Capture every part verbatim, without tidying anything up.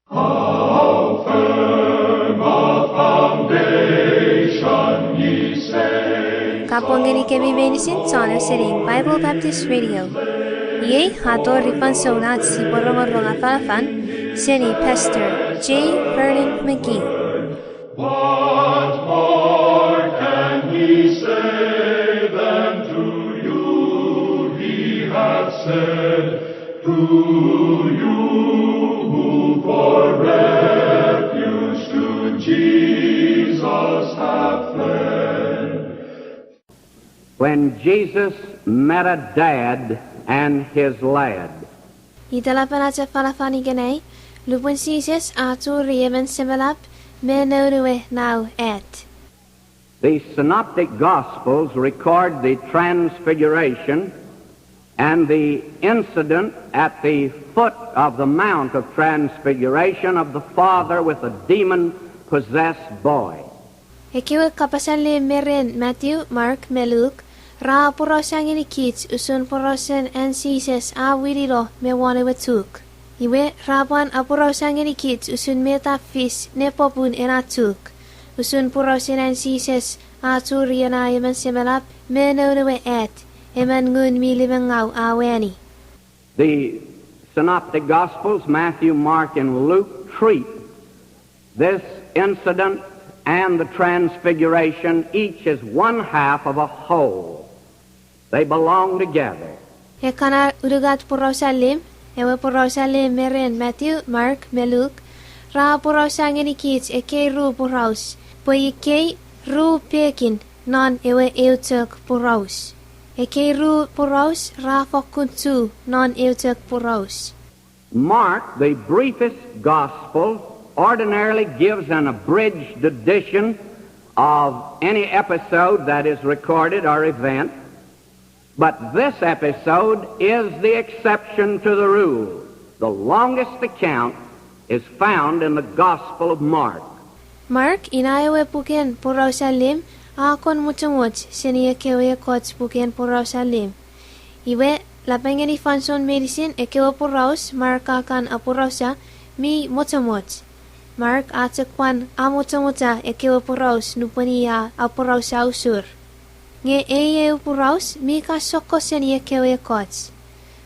How firm a foundation ye say. Kapong ngenikemi meinisin chon ausening Bible Baptist Radio. Iei a tori fansoun ach sipwe rongorong afanafan seni Pastor J. Vernon McGee. What more can he say than to you he hath said, to you who for refuge to Jesus have fled? When Jesus met a dad and his lad. Itelapen ach afanafan ikenai, lupwen Jises a churi emon semelap me noun we nau at. The Synoptic Gospels record the Transfiguration and the incident at the foot of the Mount of Transfiguration of the father with a demon-possessed boy. Ekkewe kapas allim me ren Matthew, Mark, me Luke ra aporausa ngenikich usun porausen an Jises a winino me won ewe chuk. Iwe ra pwan aporausa ngenikich usun met a fis ne popun ena chuk, usun porausen an Jises a churi ena emon semelap me noun ewe at, emon ngun mi limengau a wani. The Synoptic Gospels, Matthew, Mark, and Luke, treat this incident and the transfiguration each as one half of a whole. They belong together. Ekkana unungat poraus allim, ewe poraus allim me ren Matthew, Mark, me Luke, ra porausa ngenikich ekkei ru poraus, pwe ikkei ru pekin non ewe eu chok poraus. Ekkei ru poraus ra fokkun chu non eu chok poraus. Mark, the briefest gospel, ordinarily gives an abridged edition of any episode that is recorded or event, but this episode is the exception to the rule. The longest account is found in the Gospel of Mark. Mark, ina ewe puken poraus allim, a kon mochomoch seni ekkewe ekkoch puken poraus allim. Iwe, lapengeni fansoun meinisin ekkewe poraus Mark a kan aporausa mi mochomoch. Mark a chok pwan amochomocha ekkewe poraus nupwen i a aporausa usur. Nge ei eu poraus mi kan sokko seni ekkewe ekkoch.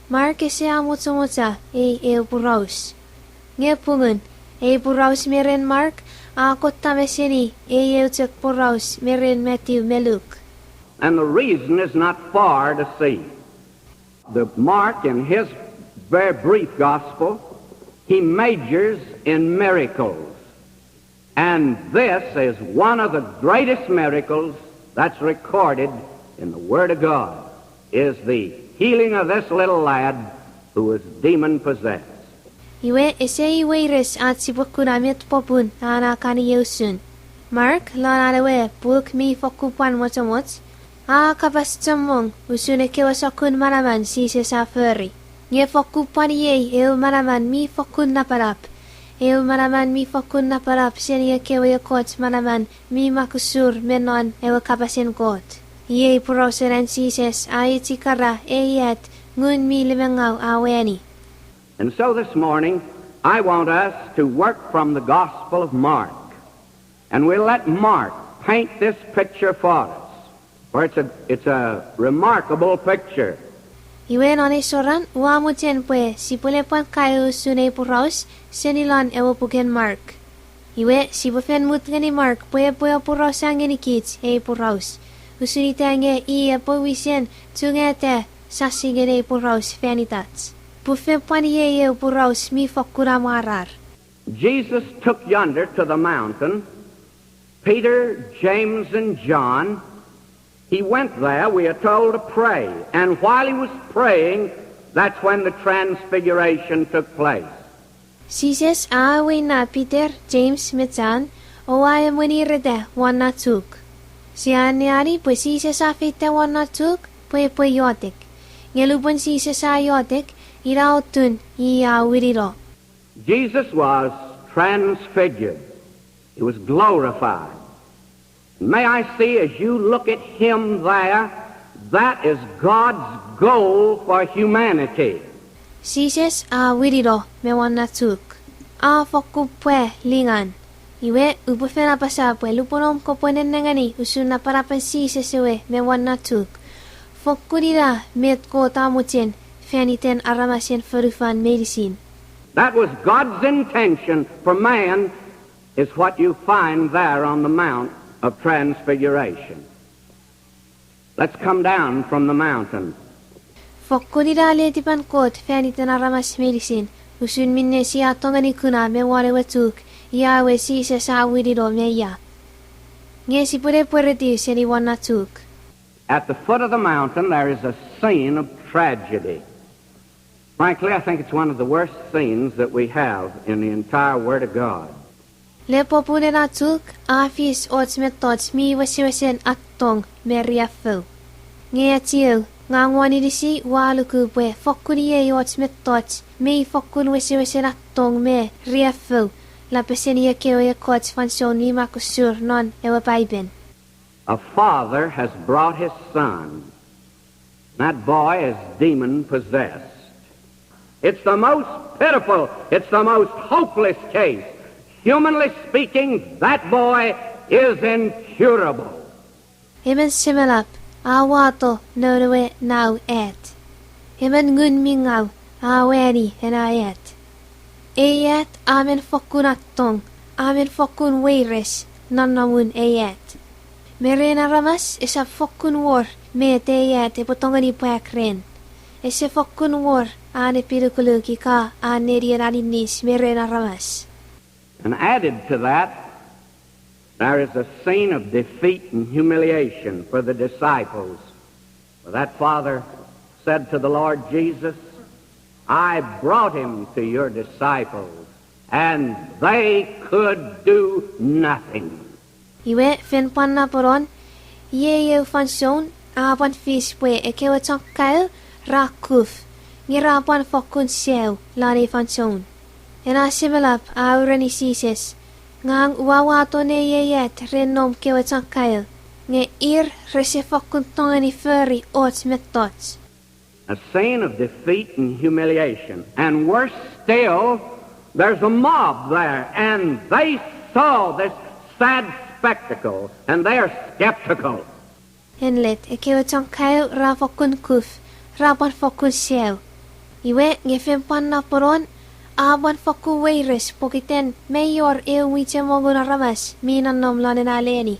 Mark ese amochomocha ei eu poraus. Nge pungun, ei poraus me ren Mark a kottame seni ei eu chok poraus me ren Matthew me Luke. And the reason is not far to see. The Mark, in his very brief gospel, he majors in miracles. And this is one of the greatest miracles that's recorded in the Word of God, is the healing of this little lad who was demon possessed. Iwe, ese i weires ach sipwe kuna met popun an a kan iei usun. Mark, lon an ewe puk mi fokkun pwan mochomoch, a kapas chommong usun ekkewe sokkun manaman Jises a fori. Nge fokkun pwan iei eu manaman mi fokkun napanap, eu manaman mi fokkun napanap seni ekkewe ekkoch manaman mi mak usur me non ewe kapasen Kot. Iei porausen an Jises a echikara ei at ngun mi limengau a wani. And so this morning, I want us to work from the Gospel of Mark. And we'll let Mark paint this picture for us, for it's a, it's a remarkable picture. Iwe non ei soran, ua mochen pwe sipwe le pwan kaeo usun ei poraus seni lon ewe puken Mark. Iwe, sipwe fen mut ngeni Mark pwe epwe aporausa ngenikich ei poraus, usun ita nge i epwe wisen chungeta sasingen ei poraus fan itach. Pwe fen pwan iei eu poraus mi fokkun amwarar. Jesus took yonder to the mountain Peter, James, and John. He went there, we are told, to pray. And while he was praying, that's when the transfiguration took place. Jises a aweina Peter, James, me John, o a emwenireta won na chuk. Sia anneani pwe Jises a feita won na chuk pwe epwe iotek. Nge lupwen Jises a iotek, ina otun i a winino. Jesus was transfigured. He was glorified. May I see as you look at him there, that is God's goal for humanity. Jises a winino me won na chuk. a fokkun pwa lingan. Iwe, upwe fen apasa pwe lupwen om kopwe nennengeni usun napanapen Jises ewe me won na chuk, fokkun ina met Kot a mochen fan iten aramasen fonufan meinisin. That was God's intention for man, is what you find there on the Mount of Transfiguration. Let's come down from the mountain. Fokkun ina letipan Kot fan iten aramas meinisin, usun minne sia tongeni kuna me won ewe chuk, ia ewe Jises a winino me ia. Nge sipwene pweritiw seni won na chuk. At the foot of the mountain, there is a scene of tragedy. Frankly, I think it's one of the worst scenes that we have in the entire Word of God. Lepopun ena chuk a fis och mettoch mi wesewesen attong me riaffou. Nge achieu, ngang won inisi ua luku pwe fokkun iei och mettoch mi fokkun wesewesen attong me riaffou, lapeseni ekkewe ekkoch fansoun mi mak usur non ewe Paipen. A father has brought his son. That boy is demon possessed. It's the most pitiful, it's the most hopeless case. Humanly speaking, that boy is incurable. Emon semelap a wato noun ewe nau at. Emon ngun mi ngau a wani ena at. Ei at a men fokkun attong, a men fokkun weires, nonnomun ei at. Me ren aramas esap fokkun wor met ei at epwe tongeni pwak ren. Ese fokkun wor an epilukuluk ika an nenien aninnis me ren aramas. And added to that, there is a scene of defeat and humiliation for the disciples. For that father said to the Lord Jesus, I brought him to your disciples, and they could do nothing. Iwe, fen pwan naponon, iei eu fansoun a pwan fis pwe ekkewe chon kaeo ra kuf, nge ra pwan fokkun seu lon ei fansoun. Ena semelap a ureni Jises, ngang ua wato nei ei at ren noum kewe chon kaeo, nge ir rese fokkun tongeni fori och mettoch. A scene of defeat and humiliation. And worse still, there's a mob there, and they saw this sad spectacle, and they are skeptical. Enlet, ekkewe chon kaeo ra fokkun kuf, ra pwan fokkun seu. Iwe, nge fen pwan naponon, a pwan fokkun weires pokiten mei wor eu mwichemongun aramas mi nonnom lon ena leni.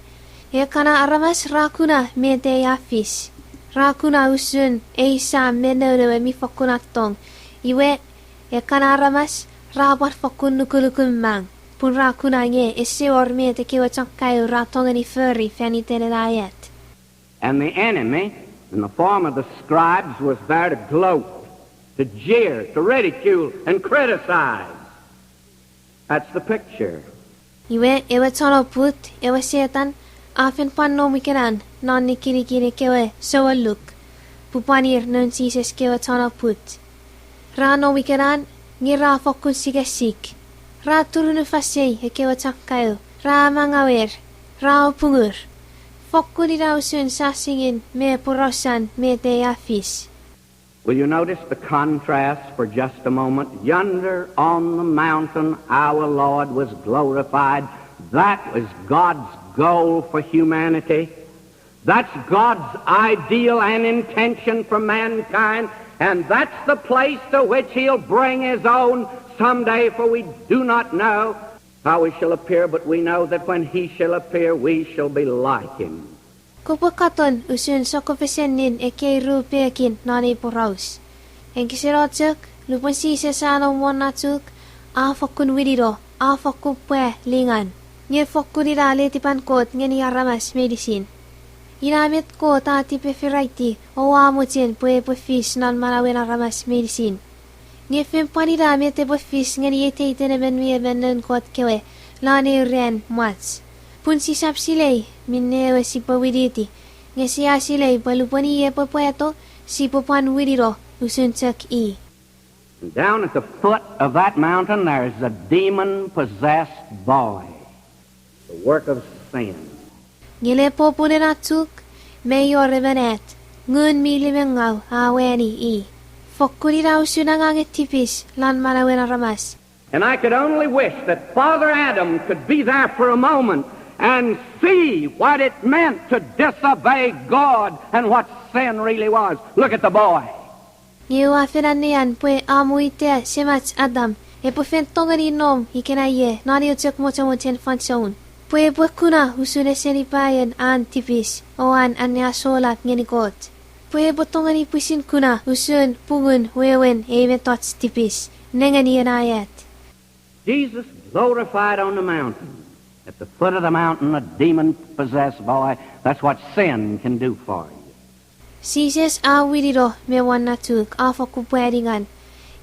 Ekkana aramas ra kuna met ei a fis. Ra kuna usun ei sam me noun ewe mi fokkun attong. Iwe, ekkana aramas ra pwan fokkun nukunukun mang, pun ra kuna nge ese wor met ekkewe chon kaeo ra tongeni fori fan iten ena at. And the enemy, in the form of the scribes, was there to gloat, to jeer, to ridicule, and criticize. That's the picture. Iwe, ewe chon oput, ewe Setan, a fen pwan nom ikenan non nikinikin ekkewe soueluk, pwe pwan ir noun Jises kewe chon oput. Ra nom ikenan, nge ra fokkun sikesik. Ra turunufasei ekkewe chon kaeo, ra amangawer, ra opungur. Fokkun ina usun sasingin me porausan met ei a fis. Will you notice the contrast for just a moment? Yonder on the mountain, our Lord was glorified. That was God's goal for humanity. That's God's ideal and intention for mankind, and that's the place to which He'll bring His own someday, for we do not know how He shall appear, but we know that when He shall appear, we shall be like Him. Kopwe katon usun sokkofesennin ekkei ru pekin non ei poraus. Ekiseno chok, lupwen Jises a nom won na chuk, a fokkun winino, a fokkun pwa lingan. Nge fokkun ina letipan Kot ngeni aramas meinisin. Ina met Kot a tipefiraiti o a mochen pwe epwe fis non manauen aramas meinisin. Nge fen pwan ina met epwe fis ngeni iteiten emon me emon noun Kot kewe lon eu ran mwach. Pun sisap silei minne ewe sipwe winiti, nge sia silei pwe lupwen i epwe pwato, sipwe pwan winino usun chok i. And down at the foot of that mountain, there's a demon possessed boy, the work of sin. Nge lepopun ena chuk, mei wor emon at, ngun mi limengau a wani i. Fokkun ina usun angangen tipis lon manauen aramas. And I could only wish that Father Adam could be there for a moment and see what it meant to disobey God and what sin really was. Look at the boy. Nge ua fen annean pwe a muita semach Adam epwe fen tongeni nom ikenai ie non eu chok mochomochen fansoun, pwe epwe kuna usun esenipaien an tipis o an anneasolap ngeni Kot, pwe epwe tongeni pwisin kuna usun pungun wewen ei mettoch tipis, nengeni ena at. Jesus glorified on the mountain. At the foot of the mountain, a demon-possessed boy, that's what sin can do for you. Jises a winino me won ena chuk a fokkun pwari ngan.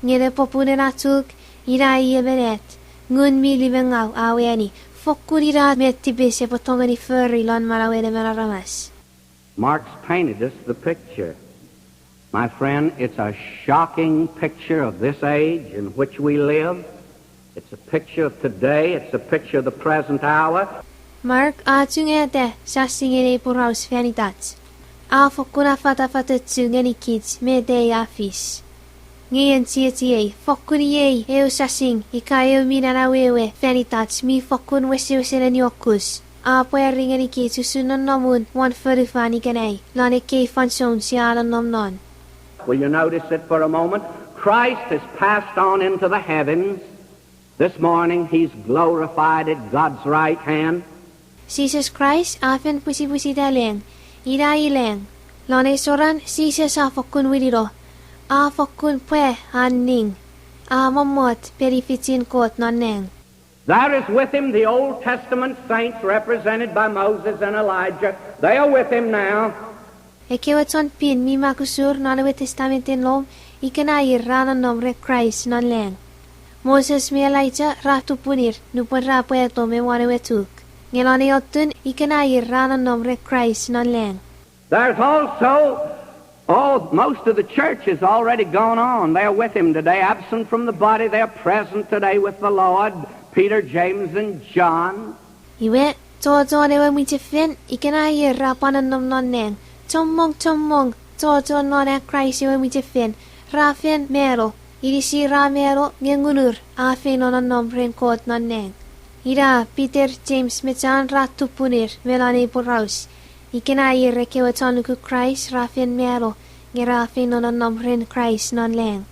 Nge ne popun ena chuk, ina i emon at ngun mi limengau a weani. Fokkun ina met tipis epwe tongeni fori lon manauen emon aramas. Mark's painted us the picture. My friend, it's a shocking picture of this age in which we live. It's a picture of today. It's a picture of the present hour. Mark a chungeta sasingen ei poraus fan itach. A fokkun afatafatochu ngenikich met ei a fis. Nge en chiechiei, fokkun iei eu sasing ika eu mi nanawewe fan itach mi fokkun wesewesen eniokus. A pwari ngenikich usun nonnomun won fonufan ikenai lon ekkei fansoun sia nonnom non. Will you notice it for a moment? Christ has passed on into the heavens. This morning, he's glorified at God's right hand. Jises Kraist a fen pwisipwisita lang, ina i lang. Lon ei soran, Jises a fokkun winino, a fokkun pwe an ning, a mommot penifichin Kot non nang. There is with him the Old Testament saints represented by Moses and Elijah. They are with him now. Ekkewe chon pin mi mak usur non ewe Testamenten Lom, ikenai ir ra nonnom ren Kraist non lang. Moses me Elijah ra tupunir nupwen ra pwato me won ewe chuk. Nge lon ei otun, ikenai ir ra nonnom ren Kraist non lang. There's also, oh, most of the church has already gone on. They're with him today, absent from the body. They're present today with the Lord, Peter, James, and John. Iwe, chochon ewe mwichefen ikenai ir ra pwan nonnom non nang. Chommong, chommong chochon non an Kraist ewe mwichefen ra fen mano, inisi ra mano, nge ngunur a feino nonnom ren Kot non nang. Ina Peter, James, me John ra tupunir me lon ei poraus. Ikenai ir ekkewe chon nuku Kraist ra fen mano, nge ra feino nonnom ren Kraist non lang.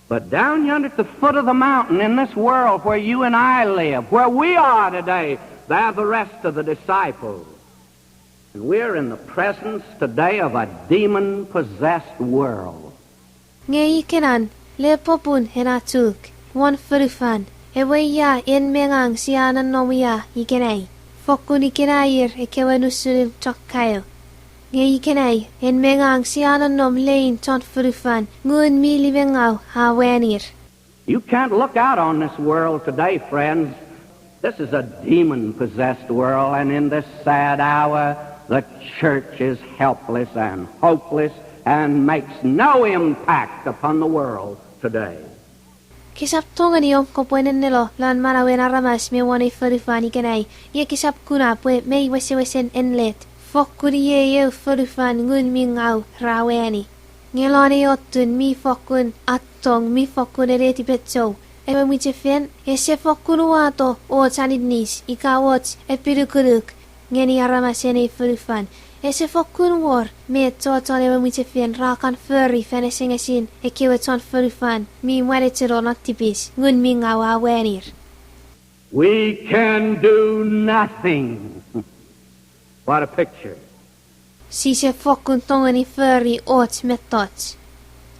But down yonder at the foot of the mountain in this world where you and I live, where we are today, there are the rest of the disciples. And we're in the presence today of a demon-possessed world. Nge ikenan, lepopun ena chuk, won fonufan, ewe ia en me ngang sia nonnom ia ikenai, fokkun ikenai ir ekkewe nusunun chon kaeo. Nge ikenai, en me ngang sia nonnom lein chon fonufan, ngun mi limengau a wanir. You can't look out on this world today, friends. This is a demon-possessed world, and in this sad hour, the church is helpless and hopeless and makes no impact upon the world today. Kesap tongeni om kopwe nennelo lon manauen aramas me won ei fonufan ikenai, nge kesap kuna pwe mei wesewesen enlet. Fokkun iei eu fonufan ngun mi ngau ra wani. Nge lon ei otun mi fokkun attong, mi fokkun enetipechou, ewe mwichefen ese fokkun uwato och aninnis ika och epinukunuk ngeni aramasen ei fonufan. Ese fokkun wor met chochon ewe mwichefen ra kan fori fan asengesin ekkewe chon fonufan mi mwanecheno non tipis ngun mi ngau a wanir. We can do nothing. What a picture. Sise fokkun tongeni fori och mettoch.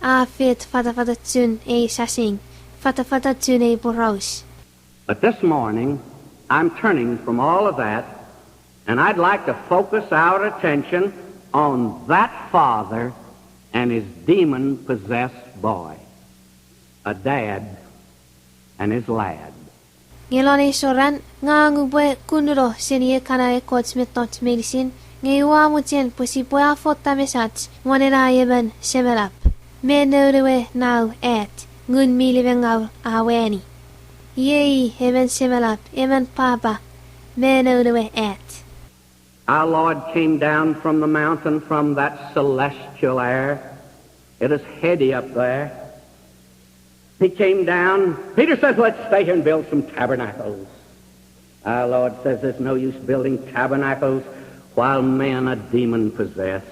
A fet fatafatochun ei sasing, fatafatochun ei poraus. But this morning, I'm turning from all of that, and I'd like to focus our attention on that father and his demon-possessed boy, a dad and his lad. Nge lon ei soran, ngang upwe kununo seni ekkana ekkoch mettoch meinisin, nge ua mochen pwe sipwe afota mesach won ena emon semelap me noun ewe nau at ngun mi limengau a wani. Iei emon semelap, emon papa, me noun ewe at. Our Lord came down from the mountain, from that celestial air. It is heady up there. He came down. Peter says, "Let's stay here and build some tabernacles." Our Lord says, "There's no use building tabernacles while men are demon possessed."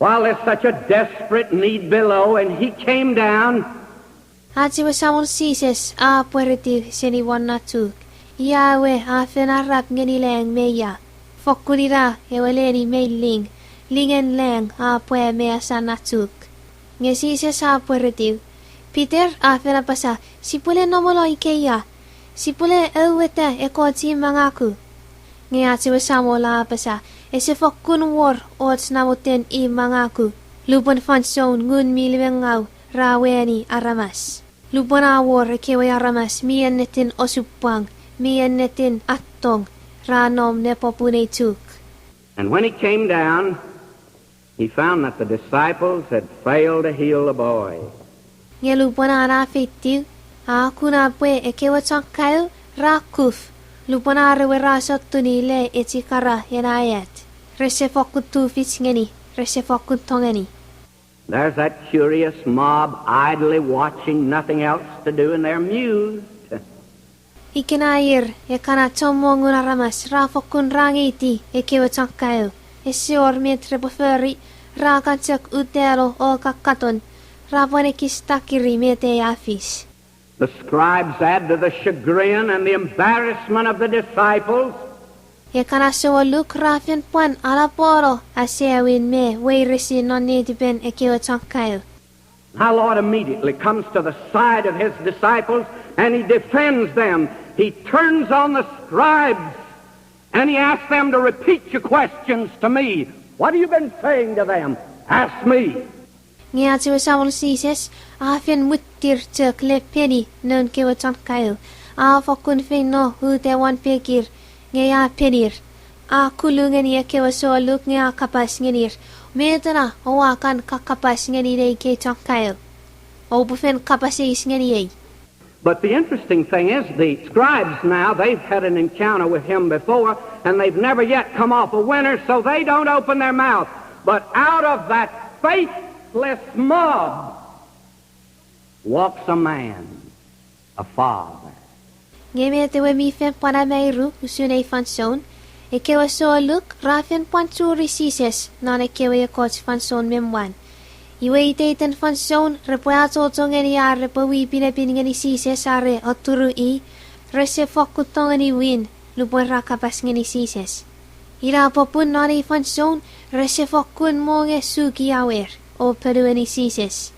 While there's such a desperate need below, and he came down. Ach ewe Samol Jises a pweritiw seni won na chuk. Ia we a fen arap ngeni lang me ia. Fokkun ina ewe leni mei ling, lingen lang a pwa me asan na chuk. Nge Jises a pweritiw. Peter a fen apasa, sipwele nomolo ikeia. Sipwele aueta ekkoch imw mangaku. Nge ach ewe Samol a apasa, ese fokkun wor och namoten imw mangaku lupwen fansoun ngun mi limengau ra wani aramas. Lupwen a wor ekkewe aramas mi ennetin osupwang, mi ennetin attong, ra nom ne popun ei chuk. And when he came down, he found that the disciples had failed to heal the boy. Nge lupwen an a feitiw, a kuna pwe ekkewe chon kaeo ra kuf, lupwen ar ewe ra sotuni le echikara ena at. Rese fokkun tufich ngeni, rese fokkun tongeni. There's that curious mob idly watching, nothing else to do, and they're amused. Ikena ir ekkana chommongun aramas ra fokkun rangeiti ekkewe chon kaeo. Ese wor met repwe fori, ra kan chok utano o kakkaton, ra pwan ekis takiri met ei a fis. The scribes add to the chagrin and the embarrassment of the disciples. Ekkana souluk ra fen pwan anapano asewin me weiresin non netipen ekkewe chon kaeo. Our Lord immediately comes to the side of his disciples and he defends them. He turns on the scribes and he asks them to repeat your questions to me. What have you been saying to them? Ask me. Nge ach ewe Samol Jises a fen mwittir chok le peni noun kewe chon kaeo. A fokkun feino uta won pekir, nge a penir. A kulu ngeni ekkewe souluk nge a kapas ngenir, met ena oua kan kakapas ngeni nei kei chon kaeo? Oupwe fen kapas eis ngeniei. But the interesting thing is, the scribes now, they've had an encounter with him before, and they've never yet come off a winner, so they don't open their mouth. But out of that faithless mob walks a man, a father. Nge met ewe mi fen pwan amairu usun ei fansoun, ekkewe souluk ra fen pwan churi Jises non ekkewe ekkoch fansoun me mwan. Iwe iteiten fansoun repwe achocho ngeni ar repwe wi pinepin ngeni Jises are aturu i, rese fokkun tongeni win lupwen ra kapas ngeni Jises. Ina popun non ei fansoun rese fokkun monge suki awer o ponueni Jises.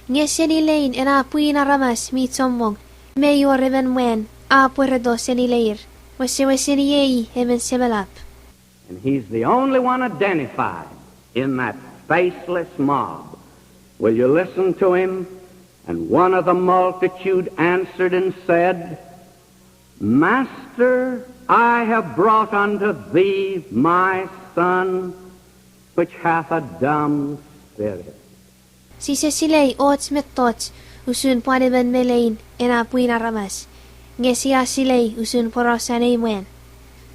Nge seni lein ena pwin aramas mi chommong, mei wor emon mwan a pwereto seni leir, wesewesen iei emon semelap. And he's the only one identified in that faceless mob. Will you listen to him? And one of the multitude answered and said, Master, I have brought unto thee my son, which hath a dumb spirit. Jises silei och mettoch usun pwan emon me lein ena pwin aramas, nge sia silei usun porausan ei mwan.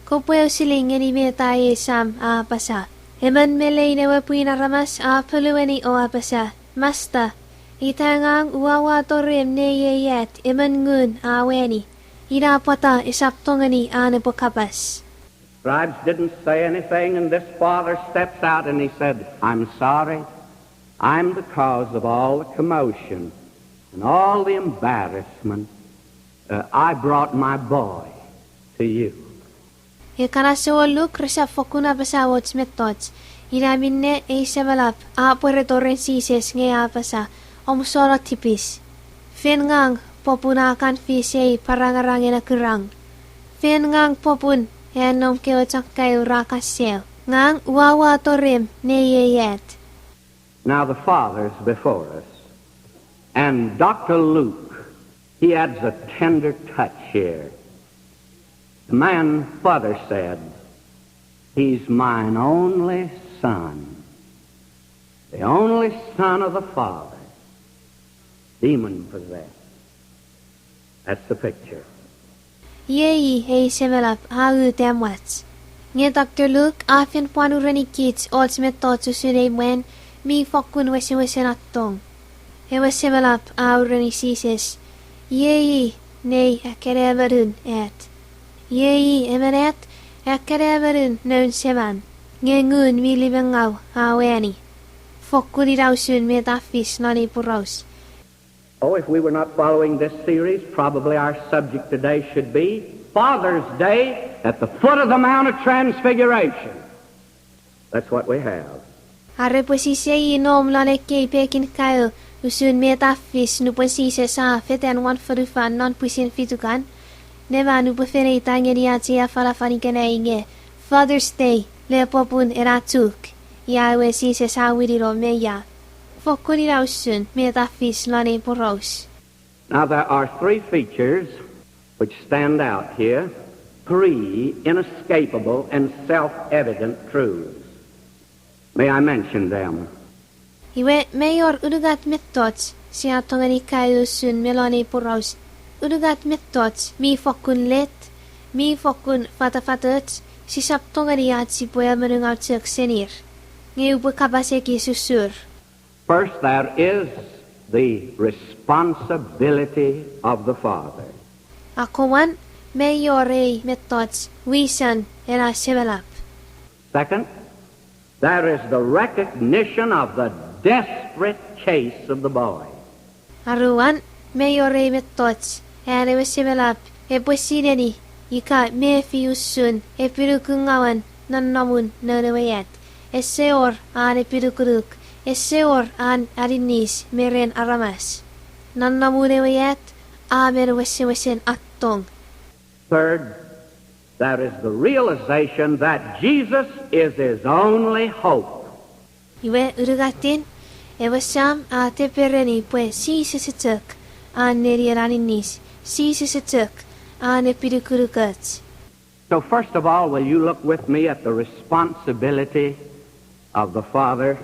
Kopwe auseling ngeni met ei sam a apasa. Emon me lein ewe pwin aramas a ponueni o apasa, Masta, ita ngang ua uwato rem nei ei at emon ngun a wani. Ina pwata esap tongeni an epwe kapas. Scribes didn't say anything, and this father steps out and he said, I'm sorry. I'm the cause of all the commotion and all the embarrassment. Uh, I brought my boy to you. Ekkana souluk resap fokkun apasa och mettoch. Ina minne ei semelap a pwereto ren Jises nge a apasa, omusano tipis. Fen ngang popun a kan fis ei parangarang ena kurang. Fen ngang popun an noum kewe chon kaeo ra kan seo. Ngang ua uwato rem nei ei at. Now the father's before us, and Doctor Luke, he adds a tender touch here. The man father said, He's mine only son, the only son of the Father, demon possessed. That's the picture. Iei ei semelap a uta mwach. Nge Doctor Luke a fen pwan urenikich och mettoch usun ei mwan mi fokkun wesewesen attong. Ewe semelap a ureni Jises, Iei i nei akkanaemonun at. Iei i emon at akkanaemonun noun seman, nge ngun mi limengau a wani. Fokkun ina usun met a fis non ei poraus. Oh, if we were not following this series, probably our subject today should be Father's Day at the foot of the Mount of Transfiguration. That's what we have. Are pwe sise nom lon ekkei pekin kaeo usun met a fis nupwen Jises a fetan won fonufan non pwisin fitukan, neman upwe fen eita ngeni ach ei afanafan ikenai nge Father's Day le popun ena chuk, ia ewe Jises a winino me ia. Fokkun ina usun met a fis lon ei poraus. Now, there are three features which stand out here, three inescapable and self-evident truths. May I mention them? Iwe, mei wor unungat mettoch sia tongeni kaeo usun me lon ei poraus. Unungat mettoch mi fokkun let, mi fokkun fatafatoch, sisap tongeni ach sipwe amonungau chok senir. Nge upwe kapas ekis usur. First, there is the responsibility of the Father. Akkomwan, mei wor ei mettoch wisan ena semelap. Second, there is the recognition of the desperate case of the boy. Aruan, mei wor ei mettoch an ewe semelap epwe sineni ika mefi usun epinukungawen nonnomun noun ewe at. Ese wor an epinukunuk, ese wor an aninnis me ren aramas. Nonnomun ewe at a men wesewesen attong. Third, there is the realization that Jesus is his only hope. Iwe unungatin, ewe sam a tepereni pwe Jises chok an nenien aninnis, Jises chok an epinukunukoch. So first of all, will you look with me at the responsibility of the Father?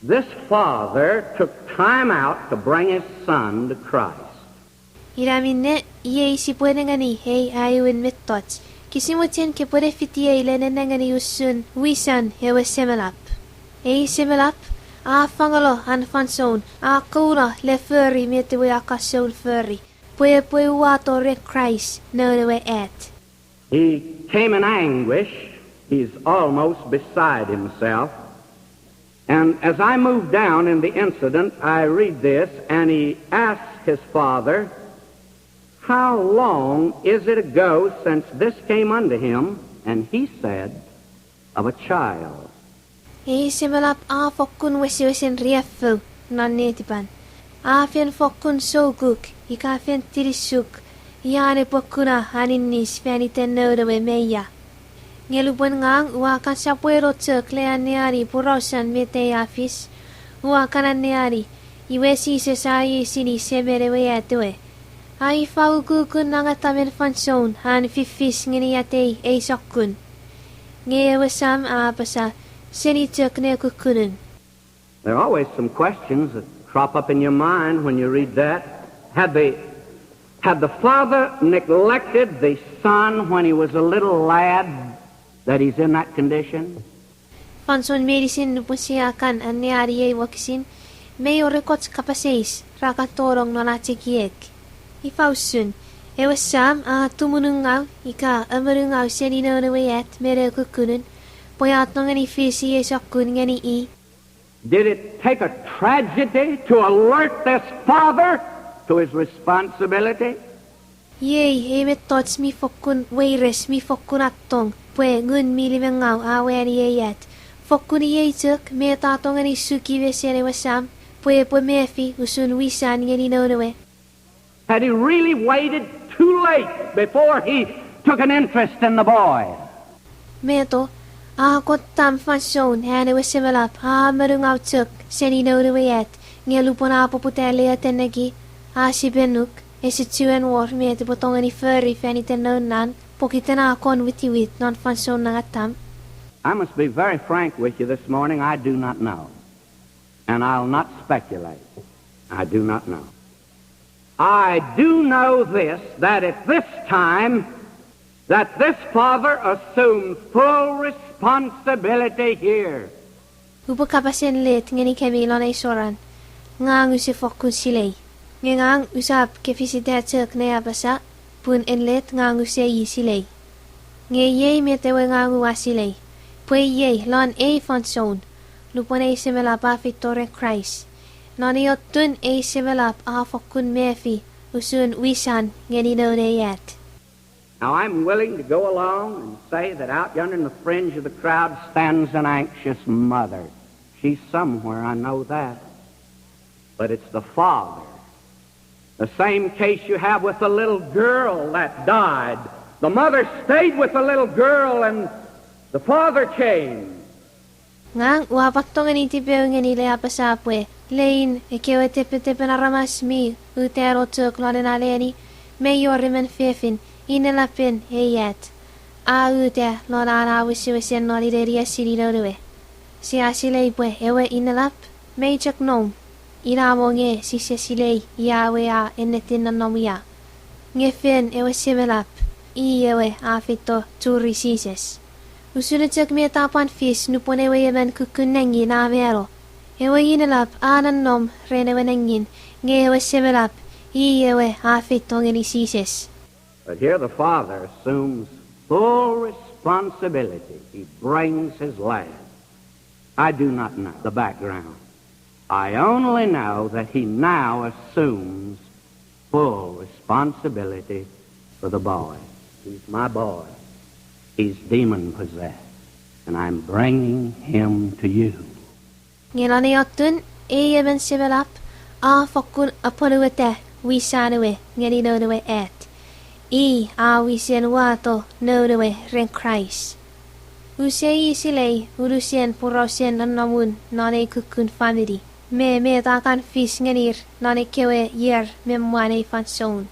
This father took time out to bring his son to Christ. Ina minne, iei sipwe nengeni ei aewin mettoch. Kisi mochen kopwe ne fitiei le nenengeni usun wisan ewe semelap. Ei semelap a fangolo an fansoun, a kouno le fori met ewe a kan soun fori, pwe epwe uwato ren Kraist noun ewe at. He came in anguish. He's almost beside himself. And as I move down in the incident, I read this, and he asks his father, "How long is it ago since this came unto him?" And he said, "Of a child." Ei semelap a fokkun wesewesen riaffou non netipan. A fen fokkun soukuk ika fen tinisuk ian epwe kuna aninnis fan iten noun ewe me ia. Nge lupwen ngang ua kan sopweno chok le anneani porausan met ei a fis, ua kan anneani, iwe Jises a eisini semen ewe at ewe, a ifa ukukun nangatamen fansoun an fiffis ngeni atei ei sokkun. Nge ewe sam a apasa, seni chok ne kukkunun. There are always some questions that crop up in your mind when you read that. Had the, had the father neglected the son when he was a little lad that he's in that condition? Fansoun meinisin nupwen sia kan anneani ei wokisin, mei wor ekkoch kapas eis ra kan tonong non ach ekiek. Ifa usun, ewe sam a tumunungau ika amonungau seni noun ewe at me ne kukkunun, pwe a tongeni fis ei sokkun ngeni i? Did it take a tragedy to alert this father to his responsibility? Iei ei mettoch mi fokkun weires, mi fokkun attong, pwe ngun mi limengau a wani ei at. Fokkun iei chok met a tongeni suki mesen ewe sam, pwe epwe mefi usun wisan ngeni noun ewe. Had he really waited too late before he took an interest in the boy? Meto, a kon tam fansoun an ewe semelap a amonungau chok seni noun ewe at, nge lupwen a poputa le atenneki, a sipwe nuk, ese chuen wor met epwe tongeni fori fan iten noun na, pokiten a kon witiwit non fansoun nangatam. I must be very frank with you this morning. I do not know. And I'll not speculate. I do not know. I do know this, that at this time, that this father assumed full responsibility here. Upwe kapasen let ngenikemi lon ei soran, ngang use fokkun silei. Nge ngang usap kefisita chok ne apasa, pun enlet ngang use silei. Nge iei met ewe ngang ua silei, pwe iei lon ei fansoun, lupwen ei semelap a feito ren Kraist, non ei otun ei semelap a fokkun mefi usun wisan ngeni noun ei at. Now, I'm willing to go along and say that out yonder in the fringe of the crowd stands an anxious mother. She's somewhere, I know that. But it's the father. The same case you have with the little girl that died. The mother stayed with the little girl and the father came. Ngang ua pwan tongeni tipeu ngeni le apasa pwe lein ekkewe tepetepen aramas mi utano chok lon ena leni, mei wor emon fefin, inelapen ei at, a uta lon an a wesewesen non inenia seni noun ewe. Sia silei pwe ewe inelap mei chok nom, inamo nge sise silei ia we a ennetin nonnom ia. Nge fen ewe semelap, i ewe a feito churi Jises. Usun chok met a pwan fis nupwen ewe emon kukkun nengin a mano. Ewe inelap a nonnom ren ewe nengin, nge ewe semelap, i ewe a feito ngeni Jises. But here the father assumes full responsibility. He brings his lad. I do not know the background. I only know that he now assumes full responsibility for the boy. He's my boy. He's demon possessed, and I'm bringing him to you. Nge non ei otun, ei emon semelap a fokkun apwonueta wisan ewe ngeni noun ewe at. I a wisen wato noun ewe ren Kraist. Use silei unusen porausen nonnomun non ei kukkun famini, me met a kan fis ngenir non ekkewe ier me mwan ei fansoun.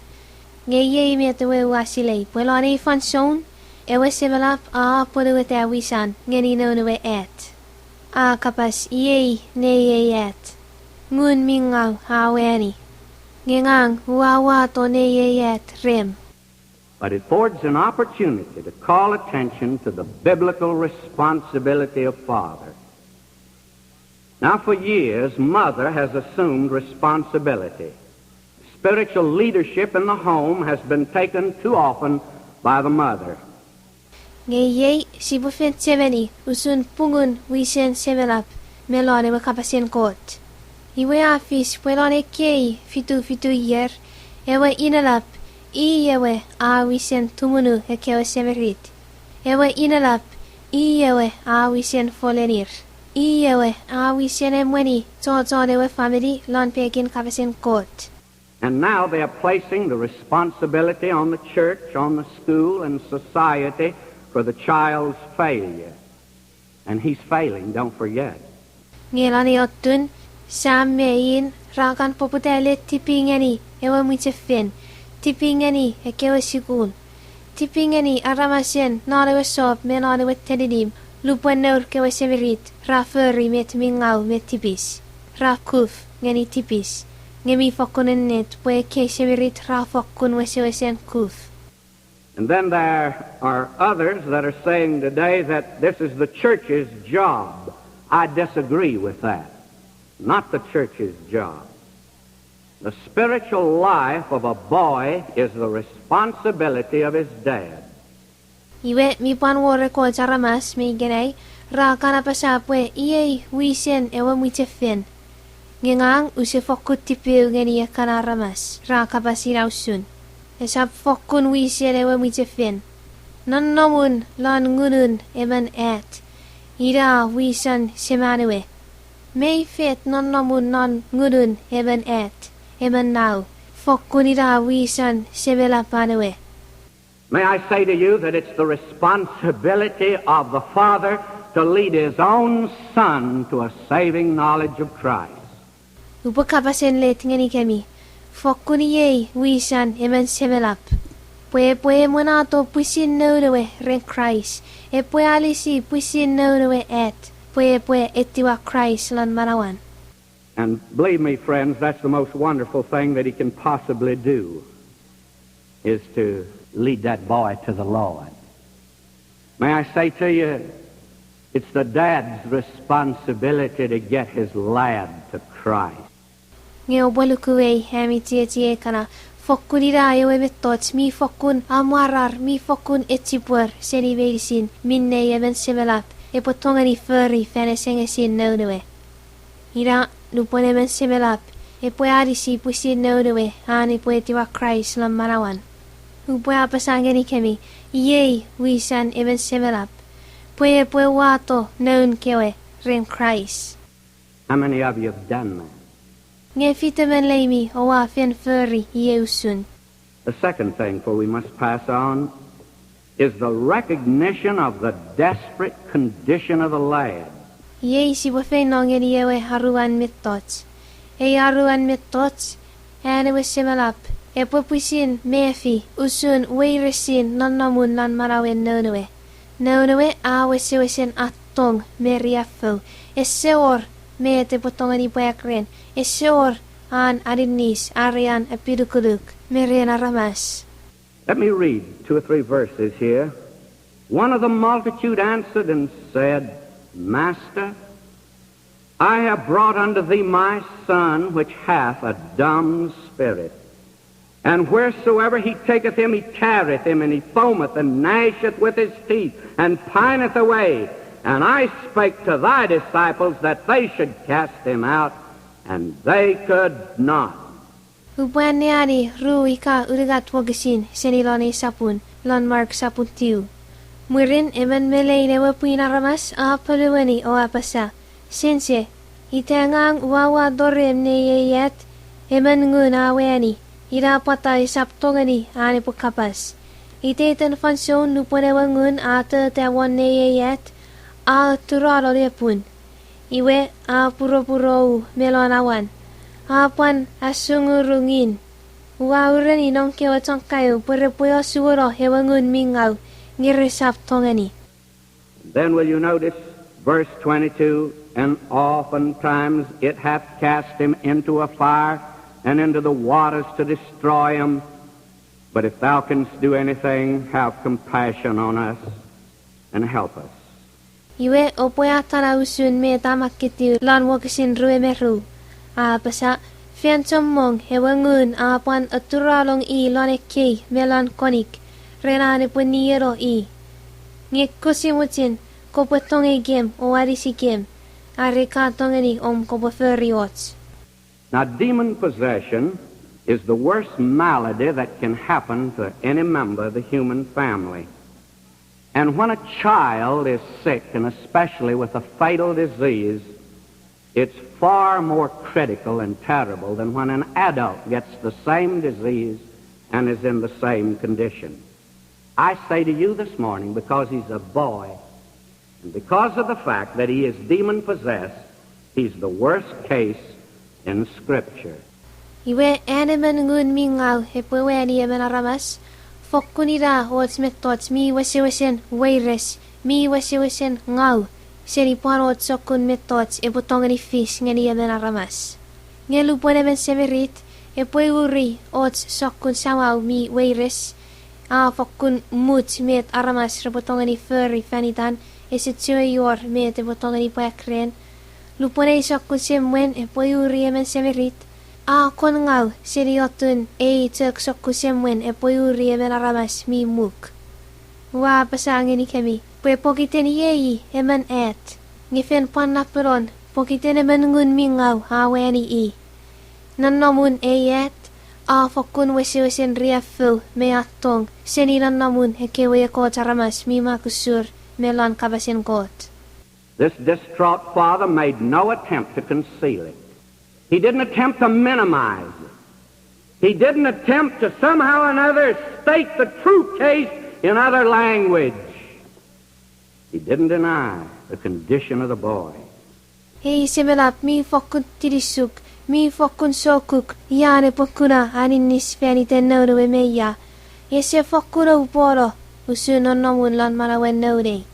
Nge iei met ewe ua silei, pwe lon ei fansoun, ewe semelap a apwonueta wisan ngeni noun ewe at. A kapas, iei nei ei at. Ngun mi ngau a wani. Nge ngang ua wato nei ei at rem. But it affords an opportunity to call attention to the biblical responsibility of father. Now, for years, mother has assumed responsibility. Spiritual leadership in the home has been taken too often by the mother. Nge iei sipwe fen chemeni usun pungun wisen semelap me lon ewe kapasen Kot. Iwe a fis pwe lon ekkei fitu fitu ier, ewe inelap, i ewe a wisen tumunu ekkewe semirit. Ewe inelap, i ewe a wisen folenir. I ewe a wisen emweni chochon ewe famini lon pekin kapasen Kot. And now they are placing the responsibility on the church, on the school, and society for the child's failure. And he's failing, don't forget. Nge lon ei otun, sam me in ra kan poputa le tipi ngeni ewe mwichefen, tipi ngeni ekkewe sukun, tipi ngeni aramasen non ewe sop me non ewe teninim, lupwen nour kewe semirit ra fori met mi ngau me tipis, ra kuf ngeni tipis, nge mi fokkun ennet pwe ekkei semirit ra fokkun wesewesen kuf. And then there are others that are saying today that this is the church's job. I disagree with that. Not the church's job. The spiritual life of a boy is the responsibility of his dad. Iwe mi pwan wor ekkoch aramas me ikenai ra kan apasa pwe iei wisen ewe mwichefen. Nge ngang use fokkun tipieu ngeni ekkana aramas ra kapas ina usun. Esap fokkun wisen ewe mwichefen. Nonnomun lon ngunun emon at, ina wisan seman ewe. Mei fet nonnomun lon ngunun emon at, emon nau, fokkun ina wisan semelapan ewe. May I say to you that it's the responsibility of the father to lead his own son to a saving knowledge of Christ. Upwe kapasen let ngenikemi, fokkun iei wisan emon semelap, pwe epwe emwenato pwisin noun ewe ren Kraist, epwe alisi pwisin noun ewe at, pwe epwe etiwa Kraist lon manauan. And believe me, friends, that's the most wonderful thing that he can possibly do, is to lead that boy to the Lord. May I say to you, it's the dad's responsibility to get his lad to Christ. Nge oupwe luku ei, ami chiechiei kana, fokkun ina ewe mettoch mi fokkun amwarar, mi fokkun echipwer seni meinisin minne emon semelap epwe tongeni fori fan asengesin noun we. Ina, nupwen emon semelap epwe anisi pwisin noun we an epwe etiwa Kraist lon manauan, upwe apasa ngenikemi, iei wisan emon semelap, pwe epwe uwato noun kewe ren Kraist. How many of you have done that? Nge fitemon leimi oua fen fori iei usun? The second thing, for we must pass on, is the recognition of the desperate condition of the lad. Iei sipwe feino ngeni ewe aruan mettoch. Ei aruan mettoch, an ewe semelap epwe pwisin mefi usun weiresin nonnomun lon manauen noun we. Noun we a wesewesen attong me riaffou. Ese wor met epwe tongeni pwak ren. Ese wor an aninnis are an apinukunuk me ren aramas. Let me read two or three verses here. One of the multitude answered and said, Master, I have brought unto thee my son, which hath a dumb spirit. And wheresoever he taketh him, he teareth him, and he foameth, and gnasheth with his teeth, and pineth away. And I spake to thy disciples that they should cast him out, and they could not. Upwe anneani ru ika unungat wokisin seni lon ei sapun, lon Mark sapun tiu. Mwirin emon me lein ewe pwin aramas a ponueni o apasa, Sense, ita ngang ua uwato rem nei ei at, emon ngun a wani, ina pwata esap tongeni an epwe kapas. Iteiten fansoun nupwen ewe ngun a tota won nei ei at, a oturano nepun. Iwe, a puropurou me lon awan, a pwan asunguru ngin. Ua ureni noun kewe chon kaeo pwe repwe asuwono ewe ngun mi ngau, nge resap tongeni. Then will you notice verse twenty-two? And oftentimes it hath cast him into a fire and into the waters to destroy him. But if thou canst do anything, have compassion on us and help us. Iwe, oupwe atana usun met a makketiw lon wokisin rue me ru. A apasa, Fan chommong ewe ngun a pwan oturanong i lon ekkei me lon konik, ren an epwe nieno i. Nge kose mochen kopwe tongeikem o anisikem, are ka tongeni om kopwe fori och. Now, demon possession is the worst malady that can happen to any member of the human family. And when a child is sick, and especially with a fatal disease, it's far more critical and terrible than when an adult gets the same disease and is in the same condition. I say to you this morning, because he's a boy, and because of the fact that he is demon possessed, he's the worst case in Scripture. Iwe, an emon ngun mi ngau epwe wani emon aramas, fokkun ina och mettoch mi wesewesen weires, mi wesewesen ngau, seni pwan och sokkun mettoch epwe tongeni fis ngeni emon aramas. Nge lupwen emon semirit epwe uri och sokkun samau mi weires, a fokkun much met aramas repwe tongeni fori fan itan, ese chiwen wor met epwe tongeni pwak ren. Lupwen ei sokkun semwen epwe uri emon semirit, a kon ngau seni otun ei chok sokkun semwen epwe uri emon aramas mi muk. Ua apasa ngenikemi pwe pokiten iei emon at, nge fen pwan napenon pokiten emon ngun mi ngau a wani i. Nonnomun ei at a fokkun wesewesen riaffou me attong seni nonnomun ekkewe ekkoch aramas mi mak usur me lon kapasen Kot. This distraught father made no attempt to conceal it. He didn't attempt to minimize it. He didn't attempt to somehow or another state the true case in other language. He didn't deny the condition of the boy. Ei semelap mi fokkun tinisuk, mi fokkun sokuk, ia epwe kuna aninnis fan iten noun we me ia. Ese fokkun oupono usun nonnomun lon manauen noun ei.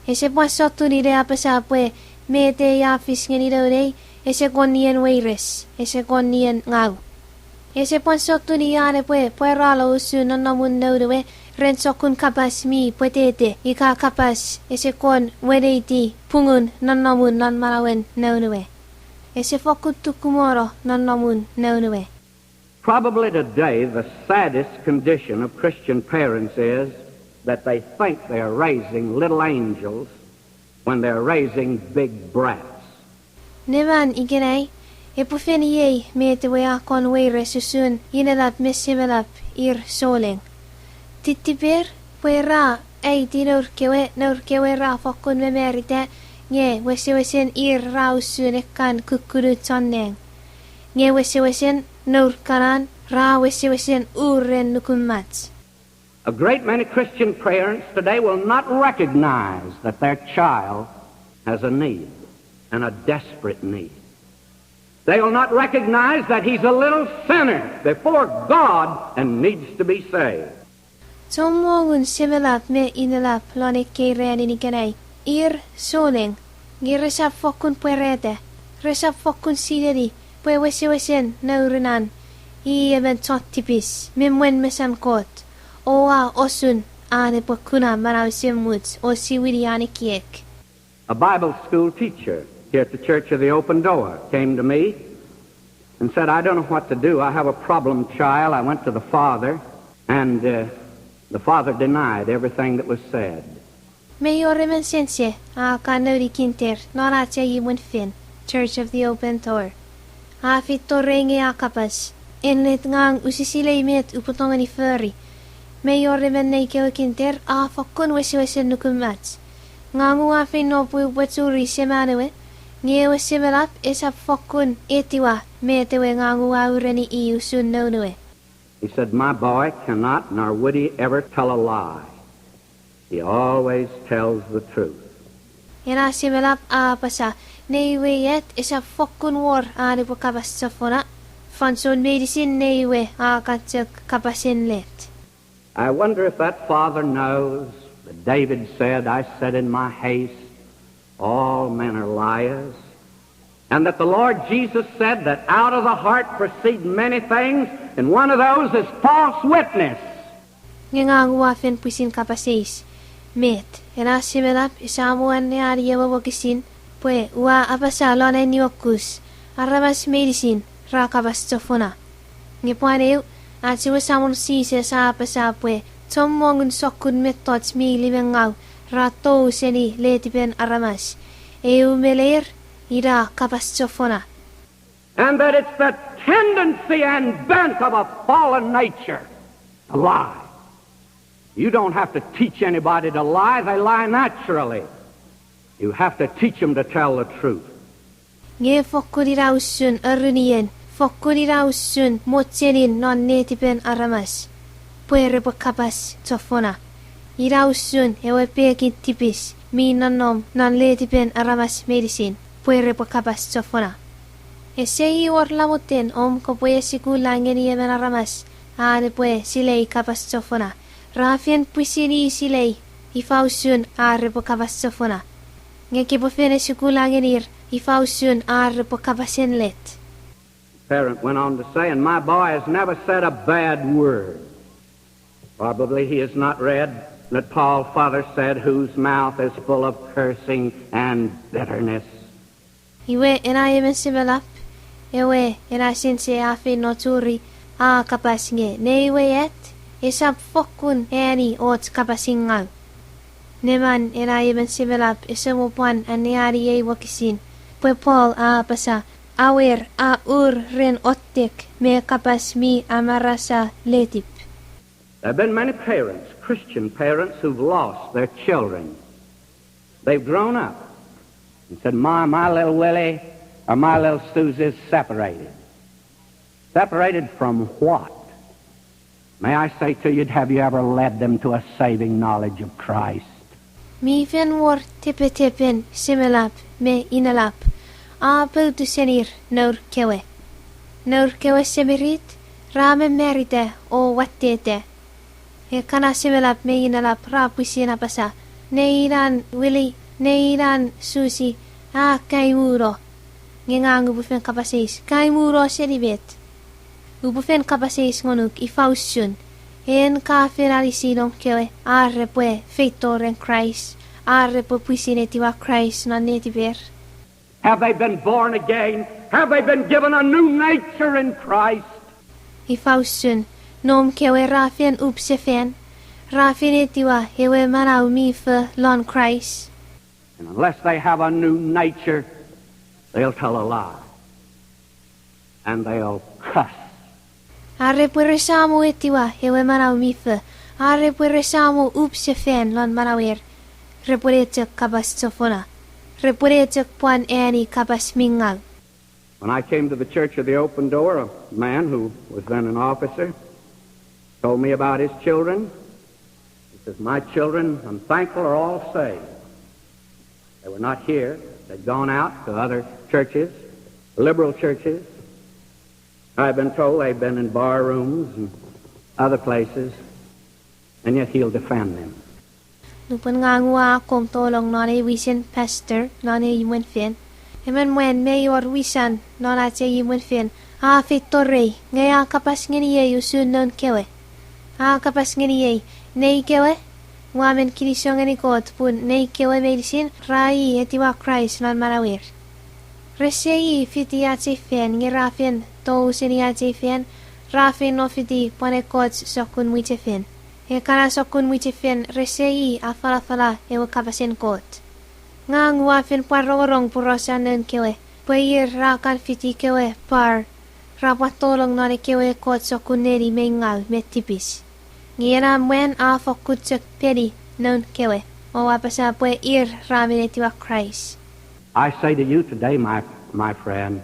Ese pwan sotuni ne apasa pwe met ei a fis ngeni noun ei ese kon nien weires, ese kon nien ngau. Ese pwan sotuni ia epwe pwarano usun nonnomun noun we ren sokkun kapas mi pwetete ika kapas ese kon weneiti pungun nonnomun lon manauen noun we. Ese fokkun tukumono nonnomun noun we. Probably today the saddest condition of Christian parents is that they think they are raising little angels when they're raising big brats. Neman ikenai, epwe fen iei met ewe a kon weires usun inelap me semelap ir souleng. Tittiper, pwe ra aiti nour kewe, nour kewe ra fokkun mamarita, nge wesewesen ir ra usun ekkan kukkunu chon nang. Nge wesewesen nour kanan ra wesewesen uren nukumach. A great many Christian parents today will not recognize that their child has a need, and a desperate need. They will not recognize that he's a little sinner before God and needs to be saved. Chommongun semelap me inelap lon ekkei ranin ikenai, ir souleng, nge resap fokkun pwarata, resap fokkun sineni pwe wesewesen nour we, i emon chon tipis me mwen mesen Kot, o a osun an epwe kuna manau esemuch o siwini an ekiek. A Bible school teacher here at the Church of the Open Door came to me and said, I don't know what to do. I have a problem child. I went to the father, and uh, the father denied everything that was said. Mei wor emon sense a kan nouni kinter non ach ei imwen fen, Church of the Open Door. A feito rei nge a kapas, ennet ngang use silei met upwe tongeni fori. Mei wor emon nei kewe kinter a fokkun wesewesen nukumach. Ngang ua feino pwe upwe churi seman ewe, nge ewe semelap esap fokkun etiwa met ewe ngang ua ureni i usun noun we. He said, My boy cannot, nor would he ever tell a lie. He always tells the truth. Ena semelap a apasa, nei we at esap fokkun wor an epwe kapas chofona, fansoun meinisin nei we a kan chok kapas ennet. I wonder if that father knows that David said, I said in my haste, all men are liars, and that the Lord Jesus said that out of the heart proceed many things, and one of those is false witness. Nge ngang ua fen pwisin kapas eis, met ena semelap esamo anneani ewe wokisin, pwe ua apasa lon ai niuokus, aramas meinisin ra kapas chofona. Nge pwan eu, ach ewe Samon Jises a apasa pwe chommongun sokkun mettoch mi limengau ra tou seni letipen aramas. Eu me leir, ina kapas chofona. And that it's the tendency and bent of a fallen nature to lie. You don't have to teach anybody to lie, they lie naturally. You have to teach them to tell the truth. Nge fokkun ina usun arunien, fokkun ina usun mochenin non netipen aramas, pwe repwe kapas chofona. Ina usun ewe pekin tipis mi nonnom non letipen aramas meinisin, pwe repwe kapas chofona. Ese wor lamoten om kopwe esukula ngeni emon aramas an epwe silei kapas chofona. Ra fen pwisin silei ifa usun ar repwe kapas chofona. Nge kepwe fen esukula ngenir ifa usun ar repwe kapas ennet. Parent went on to say, and my boy has never said a bad word. Probably he has not read that Paul further said, whose mouth is full of cursing and bitterness. Iwe ena emon semelap, ewe ena sense a feino churi, a kapas nge nei we at esap fokkun eani och kapas ingau. Neman ena emon semelap ese mo pwan anneani ei wokisin, pwe Paul a apasa, awer a ur ren ottek me kapas mi amarasa letip. There have been many parents, Christian parents, who've lost their children. They've grown up and said, My, my little Willie or my little Susie's separated. Separated from what? May I say to you, have you ever led them to a saving knowledge of Christ? Mi fen wor tepetepen semelap me inelap a poutu senir nour kewe. Nour kewe semirit ra mamarita o watteta. Ekkana semelap me inelap ra pwisin apasa, Nei inan Willie, nei inan Susie, a kaimuno. Nge ngang upwe fen kapas eis, kaimuno seni met? Upwe fen kapas eis ngonuk ifa usun en ka fen anisi noum kewe ar repwe feito ren Kraist, ar repwe pwisin etiwa Kraist non netiper. Have they been born again? Have they been given a new nature in Christ? Ifa usun, noum kewe ra fen up sefan, ra fen etiwa ewe manau mi fo lon Kraist? And unless they have a new nature, they'll tell a lie. And they'll cuss. Are pwe rese mo etiwa ewe manau mi fo, are pwe rese mo up sefan lon manauer, repwene chok kapas chofona, repwene chok pwan ani kapas mi ngau. When I came to the Church of the Open Door, a man who was then an officer told me about his children. He says, "My children, I'm thankful, are all saved." They were not here. They'd gone out to other churches, liberal churches. I've been told they've been in bar rooms and other places, and yet he'll defend them. Nupwen ngang ua akkom tolong non ei wisen pastor non ei imwen fen, emon mwan mi wor wisan non ach ei imwen fen a feito rei nge a kapas ngeniei usun noun kewe. A kapas ngeniei, nei kewe, ua men kinisou ngeni Kot pun nei kewe meinisin ra i etiwa Kraist non manauer. Rese i fiti ach ei fen nge ra fen tou seni ach ei fen, ra feino fiti pwan ekkoch sokkun mwichefen. Ekkana sokkun mwichefen rese i afanafana ewe kapasen Kot. Ngang ua fen pwan rongorong porausen noun kewe pwe ir ra kan fiti kewe bar, ra pwan tolong non ekkewe ekkoch sokkun neni mi ngau me tipis. Nge ena mwan a fokkun chok peni noun kewe o apasa pwe ir ra men etiwa Kraist. I say to you today, my, my friend,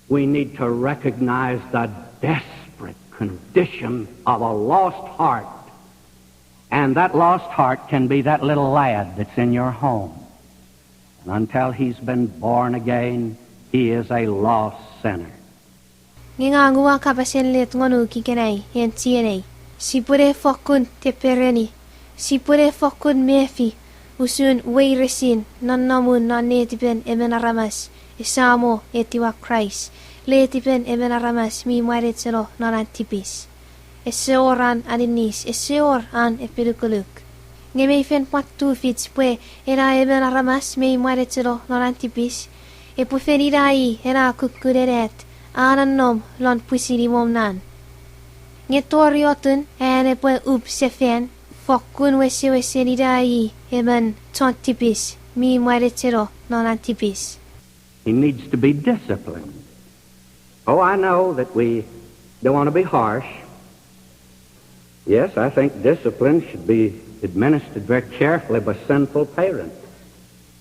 we need to recognize the desperate condition of a lost heart. And that lost heart can be that little lad that's in your home. And until he's been born again, he is a lost sinner. Nge ngang ua kapasen let ngonuk ikenai en chienei, sipwene fokkun tepereni, sipwene fokkun mefi usun weiresin nonnomun non netipen emon aramas esamo etiwa Kraist, netipen emon aramas mi mwanecheno non an tipis. Ese wor an aninis, ese wor an epinukunuk. Nge mei fen pwan tufich pwe ena emon aramas mi mwanecheno non an tipis epwe fen ina i ena kukkun ennet a nonnom lon pwisin imwom nan. Nge tori otun an epwe up sefan, fokkun wesewesen ina i emon chon tipis mi mwanecheno non an tipis. He needs to be disciplined. Oh, I know that we don't want to be harsh. Yes, I think discipline should be administered very carefully by sinful parents,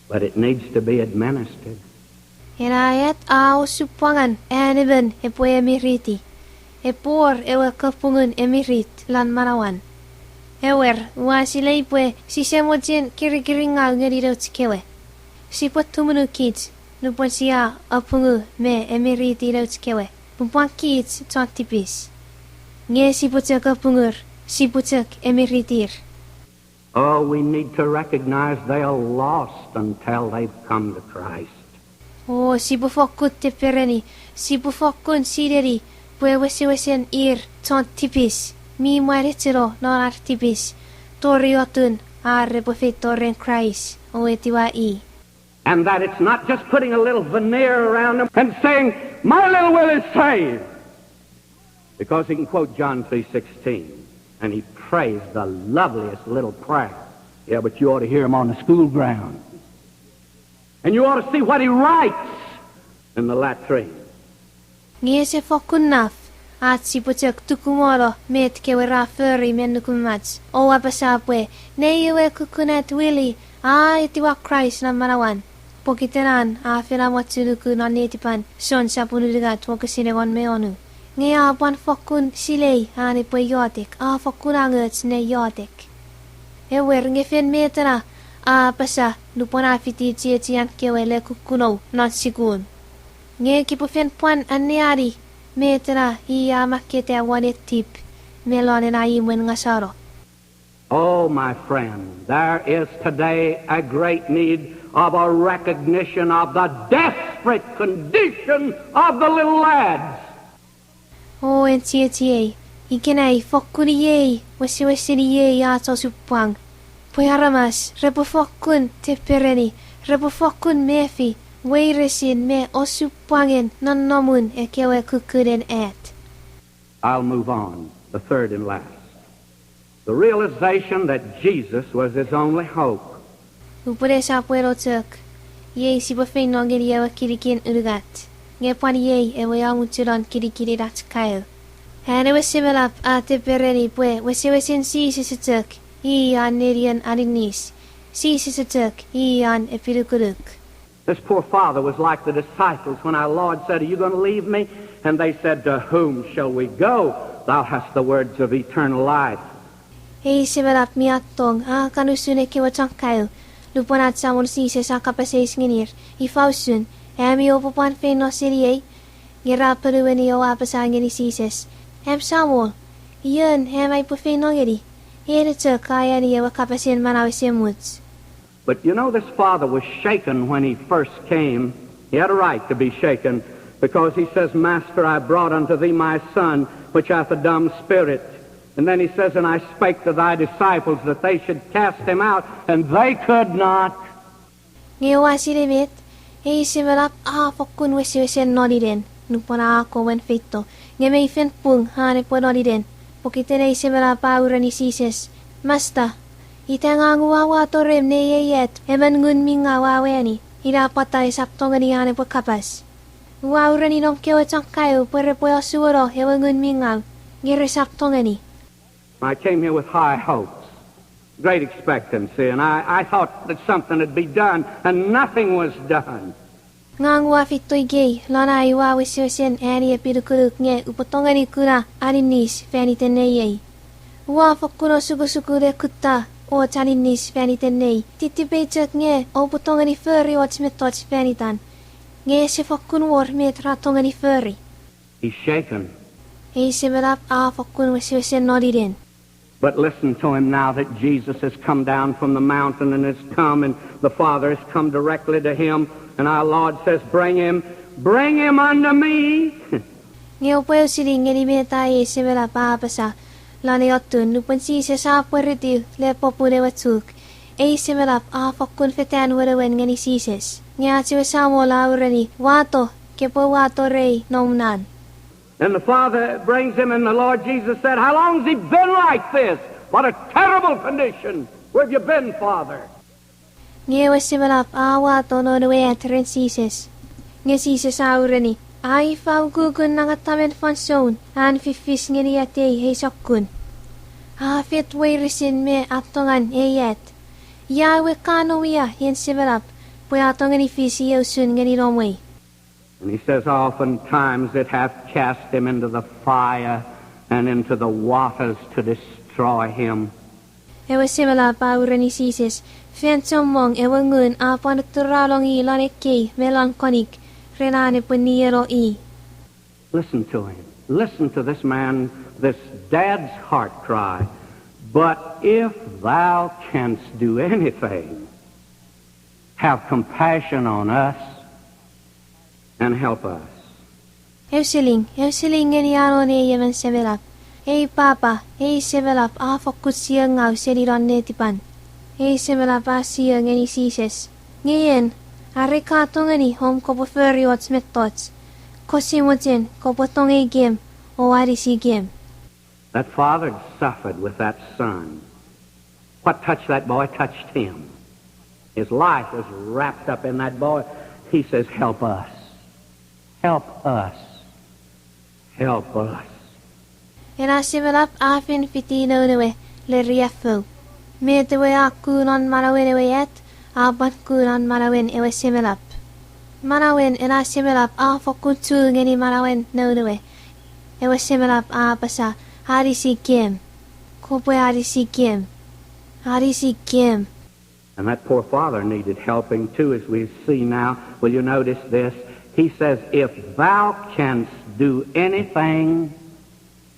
but it needs to be administered. Ena at a osupwangan an emon epwe emiriti. Epwe wor ewe kapungun emirit lon manauan. Ewer, ua silei pwe sise mochen kirikiringau ngeni nouch kewe. Sipwe tumunukich nupwen sia apungu me emiriti nouch kewe, pun pwan kich chon tipis. Nge sipwe chok apungur, sipwe chok emiritir. Oh, we need to recognize they are lost until they've come to Christ. O, sipwe fokkun tepereni, sipwe fokkun sineni pwe wesewesen ir chon tipis mi mwanecheno non ar tipis, tori otun ar repwe feito ren Kraist o etiwa i. And that it's not just putting a little veneer around them and saying, "My little will is saved." Because he can quote John three sixteen, and he prays the loveliest little prayer. Yeah, but you ought to hear him on the school ground. And you ought to see what he writes in the latrine. Nge ese fokkun naf ach sipwe chok tukumono met kewe ra fori me nukumach o apasa pwe, nei ewe kukkun at Willie a etiwa Kraist non manauan, pokiten an a fen amochu nuku non netipan Jon sapun unungat wokisin engon me onu. Nge a pwan fokkun silei an epwe iotek, a fokkun angoch ne iotek. Ewer, nge fen met ena a apasa nupwen a fiti chiechian kewe le kukkunou non sukun. Nge kipwe fen pwan anneani met ena i a makketa won etip me lon ena imwen ngasano. Oh, my friend, there is today a great need of a recognition of the desperate condition of the little lads. O en chiechiei, ikenai fokkun iei, wesewesen iei ach osupwang, pwe aramas repwe fokkun tepereni, repwe fokkun mefi Weiresin me osupwangen nonnomun ekkewe kukkunen at. I'll move on, the third and last. The realization that Jesus was his only hope. Upwene sapweno chok, iei sipwe feino ngeni ewe kinikin unungat, nge pwan iei ewe amuchunon kinikinin ach kaeo. An ewe semelap a tepereni pwe wesewesen Jises chok i an nenien aninnis, Jises chok i an epinukunuk. This poor father was like the disciples when our Lord said, Are you going to leave me? And they said, To whom shall we go? Thou hast the words of eternal life. Ei semelap mi attong a kan usun ekkewe chon kaeo, lupwen ach Samon Jises a kapas eis ngenir, Ifa usun, ami oupwe pwan feino seniei? Nge ra ponueni o apasa ngeni Jises, Am Samon, ion am aipwe feino ngeni? En chok a eani ewe kapasen manau esemuch. But you know, this father was shaken when he first came. He had a right to be shaken because he says, Master, I brought unto thee my son, which hath a dumb spirit. And then he says, And I spake to thy disciples that they should cast him out, and they could not. Nge oua sinei met, ei semelap a fokkun wesewesen noninen nupwen a akkomwen feito, nge mei fen pung an epwe noninen, pokiten ei semelap a ureni Jises, Masta, ita ngang ua wato rem nei ei at emon ngun mi ngaw a weani, ina pwata esap tongeni an epwe kapas. Ua ureni noum kewe chon kaeo pwe repwe asuono ewe ngun mi ngaw, nge resap tongeni. I came here with high hopes, great expectancy, and I, I thought that something would be done, and nothing was done. Ngang ua feito ikei lon ai ua wesewesen eani epinukunuk nge upwe tongeni kuna aninnis fan iten neiei. Ua fokkun osukosuk ne kutta och aninnis fan iten nei, titipei chok nge oupwe tongeni fori och mettoch fan itan. Nge ese fokkun wor met ra tongeni fori. He's shaken. Ei semelap a fokkun wesewesen noninen. But listen to him now that Jesus has come down from the mountain and has come, and the Father has come directly to him, and our Lord says, Bring him, bring him unto me. Nge oupwe ausening ngeni met ei semelap a apasa lon ei otun nupwen Jises a pweritiw le popun ewe chuk. Ei semelap a fokkun fetan wenewen ngeni Jises, nge ach ewe Samol a ureni, Wato, kepwe wato rei noum nan. And the father brings him, and the Lord Jesus said, How long has he been like this? What a terrible condition. Where have you been, Father? Nge ewe semelap a wato noun ewe at ren Jises. Nge Jises a ureni, A ifa ukukun nangatamen fansoun an fiffis ngeni atei ei sokkun? A fet weiresin me attongan ei at. Ia ewe ka nom ia en semelap pwe a tongeni fis iei usun ngeni noum we? And he says, Oftentimes it hath cast him into the fire and into the waters to destroy him. Ewe semelap a ureni Jises, Fan chommong ewe ngun a pwan turanong i lon ekkei me lon konik ren an epwe nieno i. Listen to him. Listen to this man, this dad's heart cry. But if thou canst do anything, have compassion on us and help us. Euseling, euseling ngeni anon ei emon semelap. Ei papa, ei semelap a fokkun siengau seni non netipan. Ei semelap a sio ngeni Jises, Nge en, are ka tongeni om kopwe fori och mettoch, kose mochen kopwe tongeikem o anisikem. That father suffered with that son. What touched that boy touched him. His life was wrapped up in that boy. He says, Help us. Help us. Help us. Ena semelap a fen fiti noun ewe le riaffou. Met ewe a ku non manauen ewe at, a pwan ku non manauen ewe semelap. Manauen ena semelap a fokkun chu ngeni manauen noun ewe. Ewe semelap a apasa, Anisikem. Kopwe anisikem. Anisikem. And that poor father needed helping too, as we see now. Will you notice this? He says, If thou canst do anything.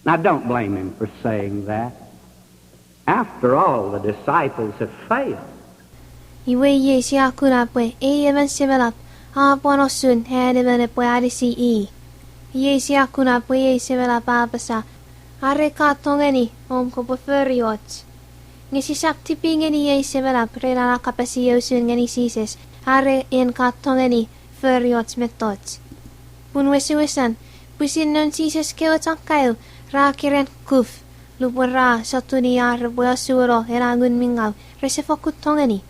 Now, don't blame him for saying that. After all, the disciples have failed. Iwe iei sia kuna pwe ei emon semelap a pwan osun an emon epwe anisi i. Iei sia kuna pwe ei semelap a apasa, Are ka tongeni, om kopwe fori och. Nge sisap tipi ngeni ei semelap ren an a kapas iei usun ngeni Jises, Are en ka tongeni, fori och mettoch. Pun wesewesen, pwisin noun Jises kewe chon kaeo ra keran kuf lupwen ra sotuni ar repwe asueno ena ngun mi ngau, rese fokkun tongeni.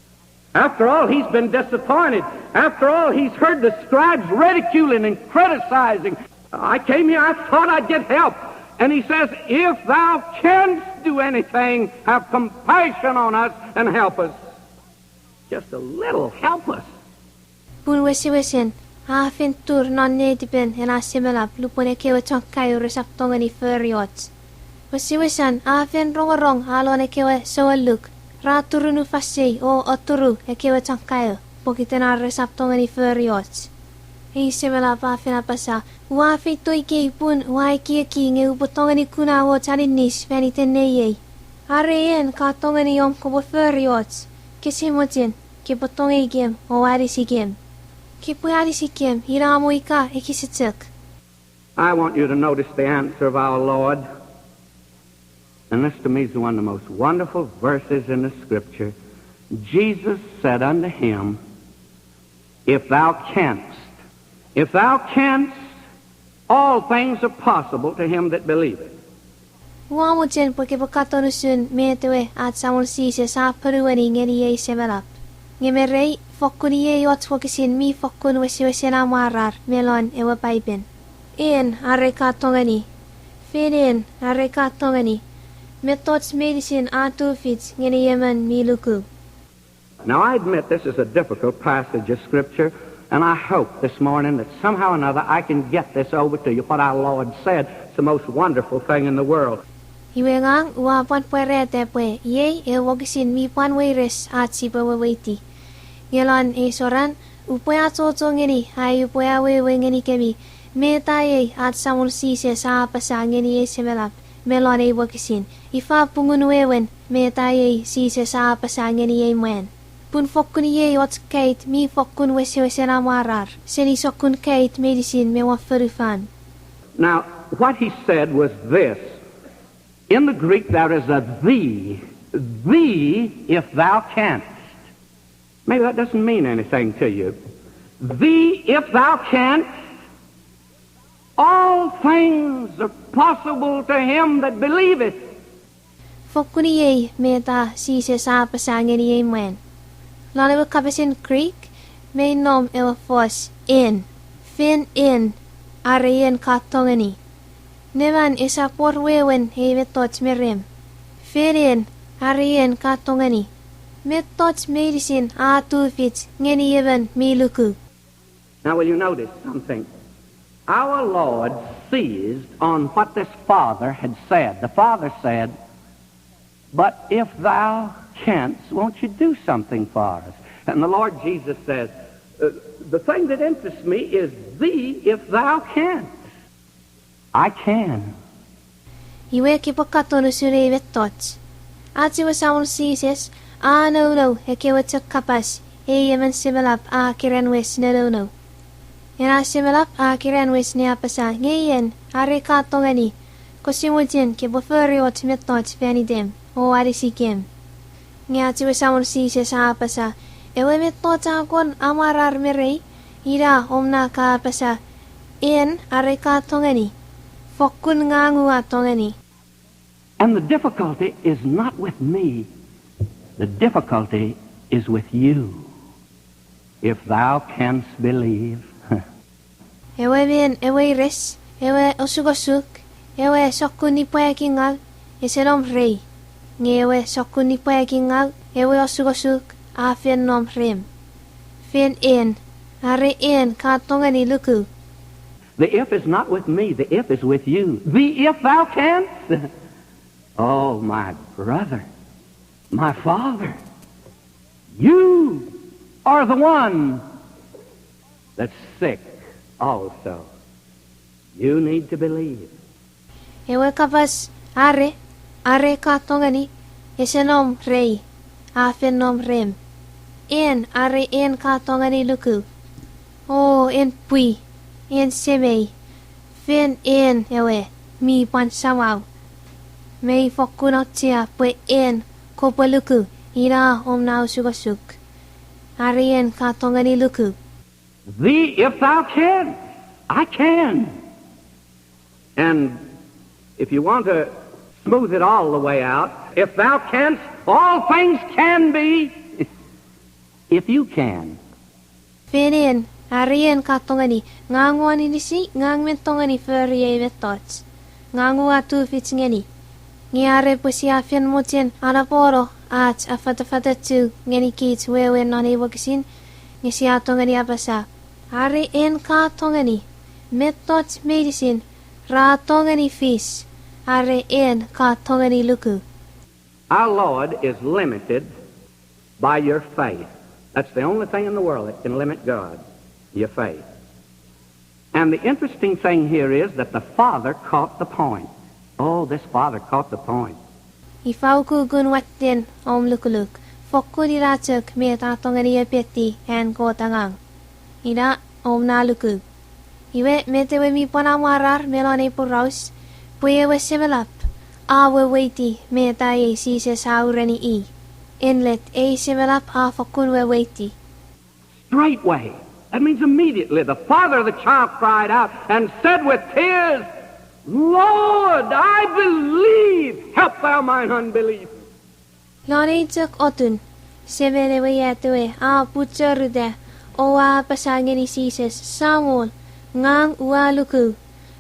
After all, he's been disappointed. After all, he's heard the scribes ridiculing and criticizing. I came here, I thought I'd get help. And he says, "If thou canst do anything, have compassion on us and help us." Just a little, help us. Pun wesewesen, a fen tur non netipen ena semelap lupwen ekkewe chon kaeo resap tongeni fori och. Wesewesen, a fen rongorong alon ekkewe soueluk, ra turunufasei o aturu ekkewe chon kaeo pokiten ar resap tongeni fori och. Ei semelap a fen apasa, ua feito ikei pun ua ekieki nge upwe tongeni kuna och aninnis fan iten neiei. Are en ka tongeni om kopwe fori och, kese mochen, kepwe tongeikem o anisikem. Kepwe anisikem, ina mo ika ekis chok. I want you to notice the answer of our Lord. And this to me is one of the most wonderful verses in the scripture. Jesus said unto him, "If thou canst, if thou canst, all things are possible to him that believeth." Ua mochen pwe kepwe katon usun met ewe ach Samon Jises a ponueni ngeni ei semelap. Nge me rei, fokkun iei och wokisin mi fokkun wesewesen amwarar me lon ewe Paipen. En are ka tongeni. Fen en are ka tongeni. Mettoch meinisin a tufich ngeni emon mi luku. Now, I admit this is a difficult passage of Scripture, and I hope this morning that somehow or another I can get this over to you, what our Lord said. It's the most wonderful thing in the world. Iwe ngang ua pwan pwarata pwe iei ew wokisin mi pwan weires ach sipwe weweiti. Nge lon ei soran, upwe achocho ngeni ai upwe awewe ngenikemi meta ei ach Samon Jises a apasa ngeni ei semelap me lon ei wokisin. Ifa pungun wewen meta ei Jises a apasa ngeni ei mwan. Pun fokkun iei och kait mi fokkun wesewesen amwarar seni sokkun kait meinisin me won fonufan. Now, what he said was this. In the Greek, there is a thee, thee if thou canst. Maybe that doesn't mean anything to you. Thee if thou canst, all things are possible to him that believeth. Fokkun iei meta Jises a apasa ngeni ei mwan. Lon ewe kapasen Greek, mei nom ewe fos en, fen en, are en ka tongeni. Neman esap wor wewen ei mettoch me rem. Fen en, are en ka tongeni. Mettoch meinisin a tufich ngeni emon mi luku. Now, will you notice something? Our Lord seized on what this father had said. The father said, "But if thou canst, won't you do something for us?" And the Lord Jesus says, uh, "The thing that interests me is thee if thou canst." I can. Iwe kipwe katon usun ei mettoch. Ach ewe Samon Jises a nounou ekkewe chok kapas ei emon semelap a keran wes ne nounou. Ena semelap a keran wes ne apasa, nge en, are ka tongeni, kose mochen kepwe fori och mettoch fan item o anisikem. Nge ach ewe Samon Jises a apasa, ewe mettoch a kon amwarar me rei, ina om na ka apasa, en, are ka tongeni. Fokkun ngang ua tongeni. And the difficulty is not with me. The difficulty is with you. If thou canst believe. Ewe men, ewe weires, ewe osukosuk, ewe sokkun nipwakingaw, ese nom rei. Nge ewe sokkun nipwakingaw, ewe osukosuk, a fen nom rem. Fen en, are en ka tongeni luku. The if is not with me, the if is with you. The if thou canst. Oh, my brother, my father, you are the one that's sick also. You need to believe. Ewe kapas are, are ka tongeni, ese nom rei, a fen nom rem. En are en ka tongeni luku. O en pwi, en semei, fen en ewe mi pwan samau. Mei fokkun auchea pwe en kopwe luku, ina om na osukosuk. Are en ka tongeni luku. Thee, if thou canst, I can. And if you want to smooth it all the way out, if thou canst, all things can be, if you can. Fen en, are en ka tongeni, ngang won inisi, ngang mi tongeni fori ei mettoch. Ngang ua tufich ngeni. Nge are pwe sia fen mochen anapano ach afatafatochu ngeni kich wewen non ei wokisin, nge sia tongeni apasa, are en ka tongeni, mettoch meinisin ra tongeni fis, are en ka tongeni luku. Our Lord is limited by your faith. That's the only thing in the world that can limit God, your faith. And the interesting thing here is that the Father caught the point. Oh, this Father caught the point. Ifa ukukun watten om lukuluk, fokkun ina chok met a tongeni epeti an Kot angang. Ina om na luku. Iwe met ewe mi pwan amwarar me non ei poraus, pwe ewe semelap a weweiti met a ei Jises a ureni i. Enlet ei semelap a fokkun weweiti. Straightway. That means immediately. The father of the child cried out and said with tears, Lord, I believe, help thou mine unbelief. Non ei chok otun, semen ewe at ewe a puchoruta o a apasa ngeni Jises, Samol, ngang ua luku,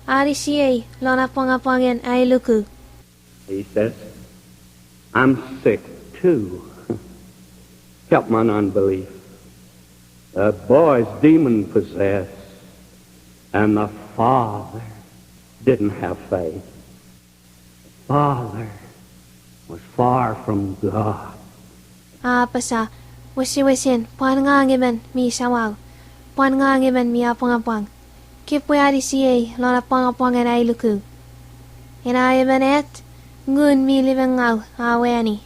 anisiei lon apwangapwangen ai luku. He says, I'm sick too. Help mine unbelief. The boy's demon possessed, and the father didn't have faith. Father was far from God. A apasa, wesewesen pwan ngang emon mi samau, pwan ngang emon mi apwangapwang, kepwe anisiei lon apwangapwangen ai luku. Ena emon at, ngun mi limengau a wani.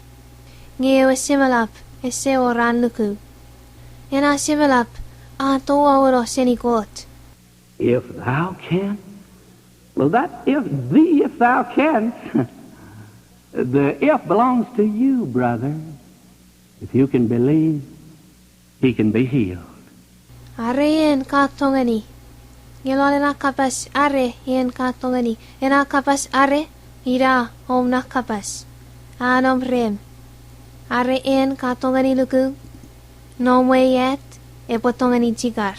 Nge ewe semelap ese wor an luku. Ena semelap a touauno seni Kot. If thou canst, well, that if, thee, if thou canst, the if belongs to you, brother. If you can believe, he can be healed. Are en ka tongeni. Nge lon ena kapas are en ka tongeni, ena kapas are, ina om na kapas. A nom rem. Are en ka tongeni luku, nom we at epwe tongeni chikar.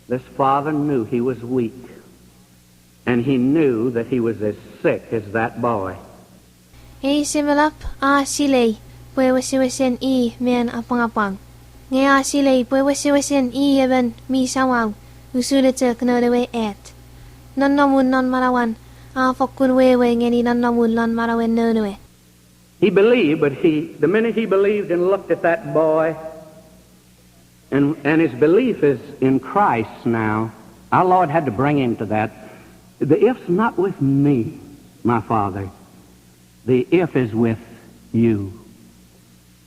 This father knew he was weak, and he knew that he was as sick as that boy. Ei semelap a silei pwe wesewesen i men apwangapwang. Nge a silei pwe wesewesen i emon mi samau, usun chok noun ewe at. Nonnomun non manauan a fokkun wewe ngeni nonnomun lon manauen noun ewe. He believed, but he, the minute he believed and looked at that boy, and, and his belief is in Christ now, our Lord had to bring him to that. The if's not with me, my Father. The if is with you.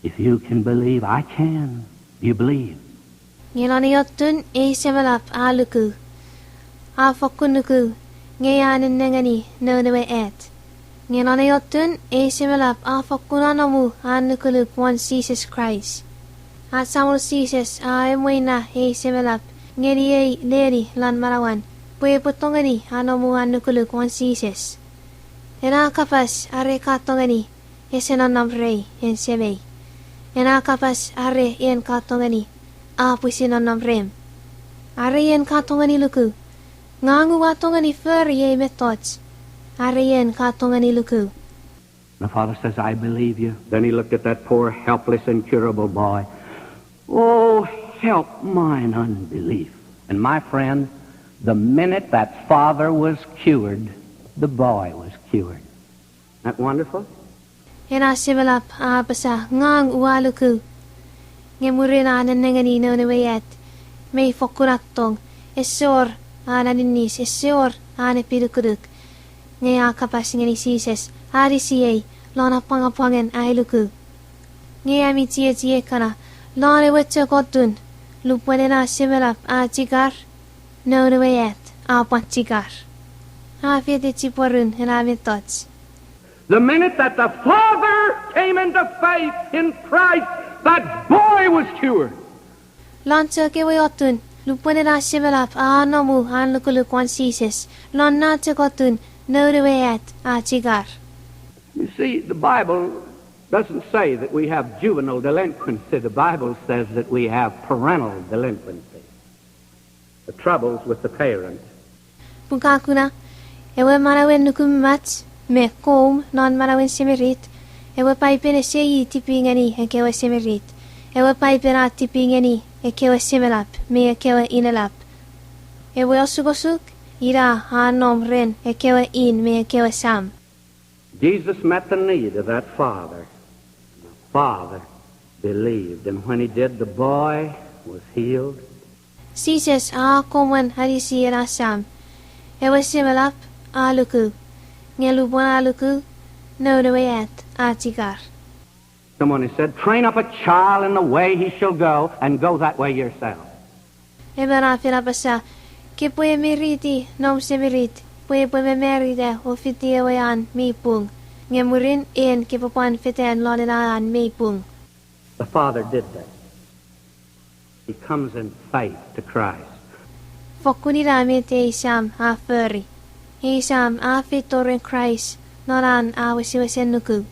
If you can believe, I can. Do you believe? Nge non ei otun ei semelap a luku. A fokkun luku, nge a nennengeni noun ewe at. Nge non ei otun ei semelap a fokkun anomu an nukuluk won Jises Kraist. Ach Samol Jises a emweina ei semelap ngeni ei neni lon manauan, pwe epwe tongeni anomu an nukuluk won Jises. Ena kapas are ka tongeni, ese nonnom rei en semei. Ena kapas are en ka tongeni, a pwisin nonnom rem. Are en ka tongeni luku, ngang ua tongeni fori ei mettoch. Are en ka tongeni luku. The father says, I believe you. Then he looked at that poor, helpless, incurable boy. Oh, help mine unbelief. And my friend, the minute that father was cured, the boy was cured. Isn't that wonderful? Ena semelap a apasa, ngang ua luku. Nge mwirin a nennengeni noun ewe at, mei fokkun attong, ese wor an aninnis, ese wor an epinukunuk. Nge a kapas ngeni Jises, anisiei lon apwangapwangen ai luku. Nge ami chiechi kana, lon ewe chok otun, lupwen ena semelap a chikar, noun ewe at a pwan chikar. A fete chipwerun ena mettoch. The minute that the father came into faith in Christ, that boy was cured. Lon chok ewe otun, Lupwen ena semelap a anomu an lukuluk won Jises, non na chok otun, noun ewe at a chikar. You see, the Bible doesn't say that we have juvenile delinquency. The Bible says that we have parental delinquency. The troubles with the parent. Pun ka kuna, ewe manauen nukumach me koum non manauen semirit, ewe Paipen ese i tipi ngeni ekkewe semirit. Ewe Paipen a tipi ngeni ekkewe semelap me ekkewe inelap. Ewe osukosuk ina a nom ren ekkewe in me ekkewe sam. Jesus met the need of that father. The father believed, and when he did, the boy was healed. Jises a akkomwen anisi ena sam. Ewe semelap a luku. Nge lupwen a luku, noun ewe at a chikar. Someone has said, train up a child in the way he shall go, and go that way yourself. Emon a fen apasa, kepwe emiriti noum semirit pwe epwe mamarita o fiti ewe an mi pung, nge mwirin en kepwe pwan fetan lon ena an mi pung. The father did that. He comes in faith to Christ. Fokkun ina met ei sam a fori. Ei sam a feito ren Kraist non an a wesewesen nuku.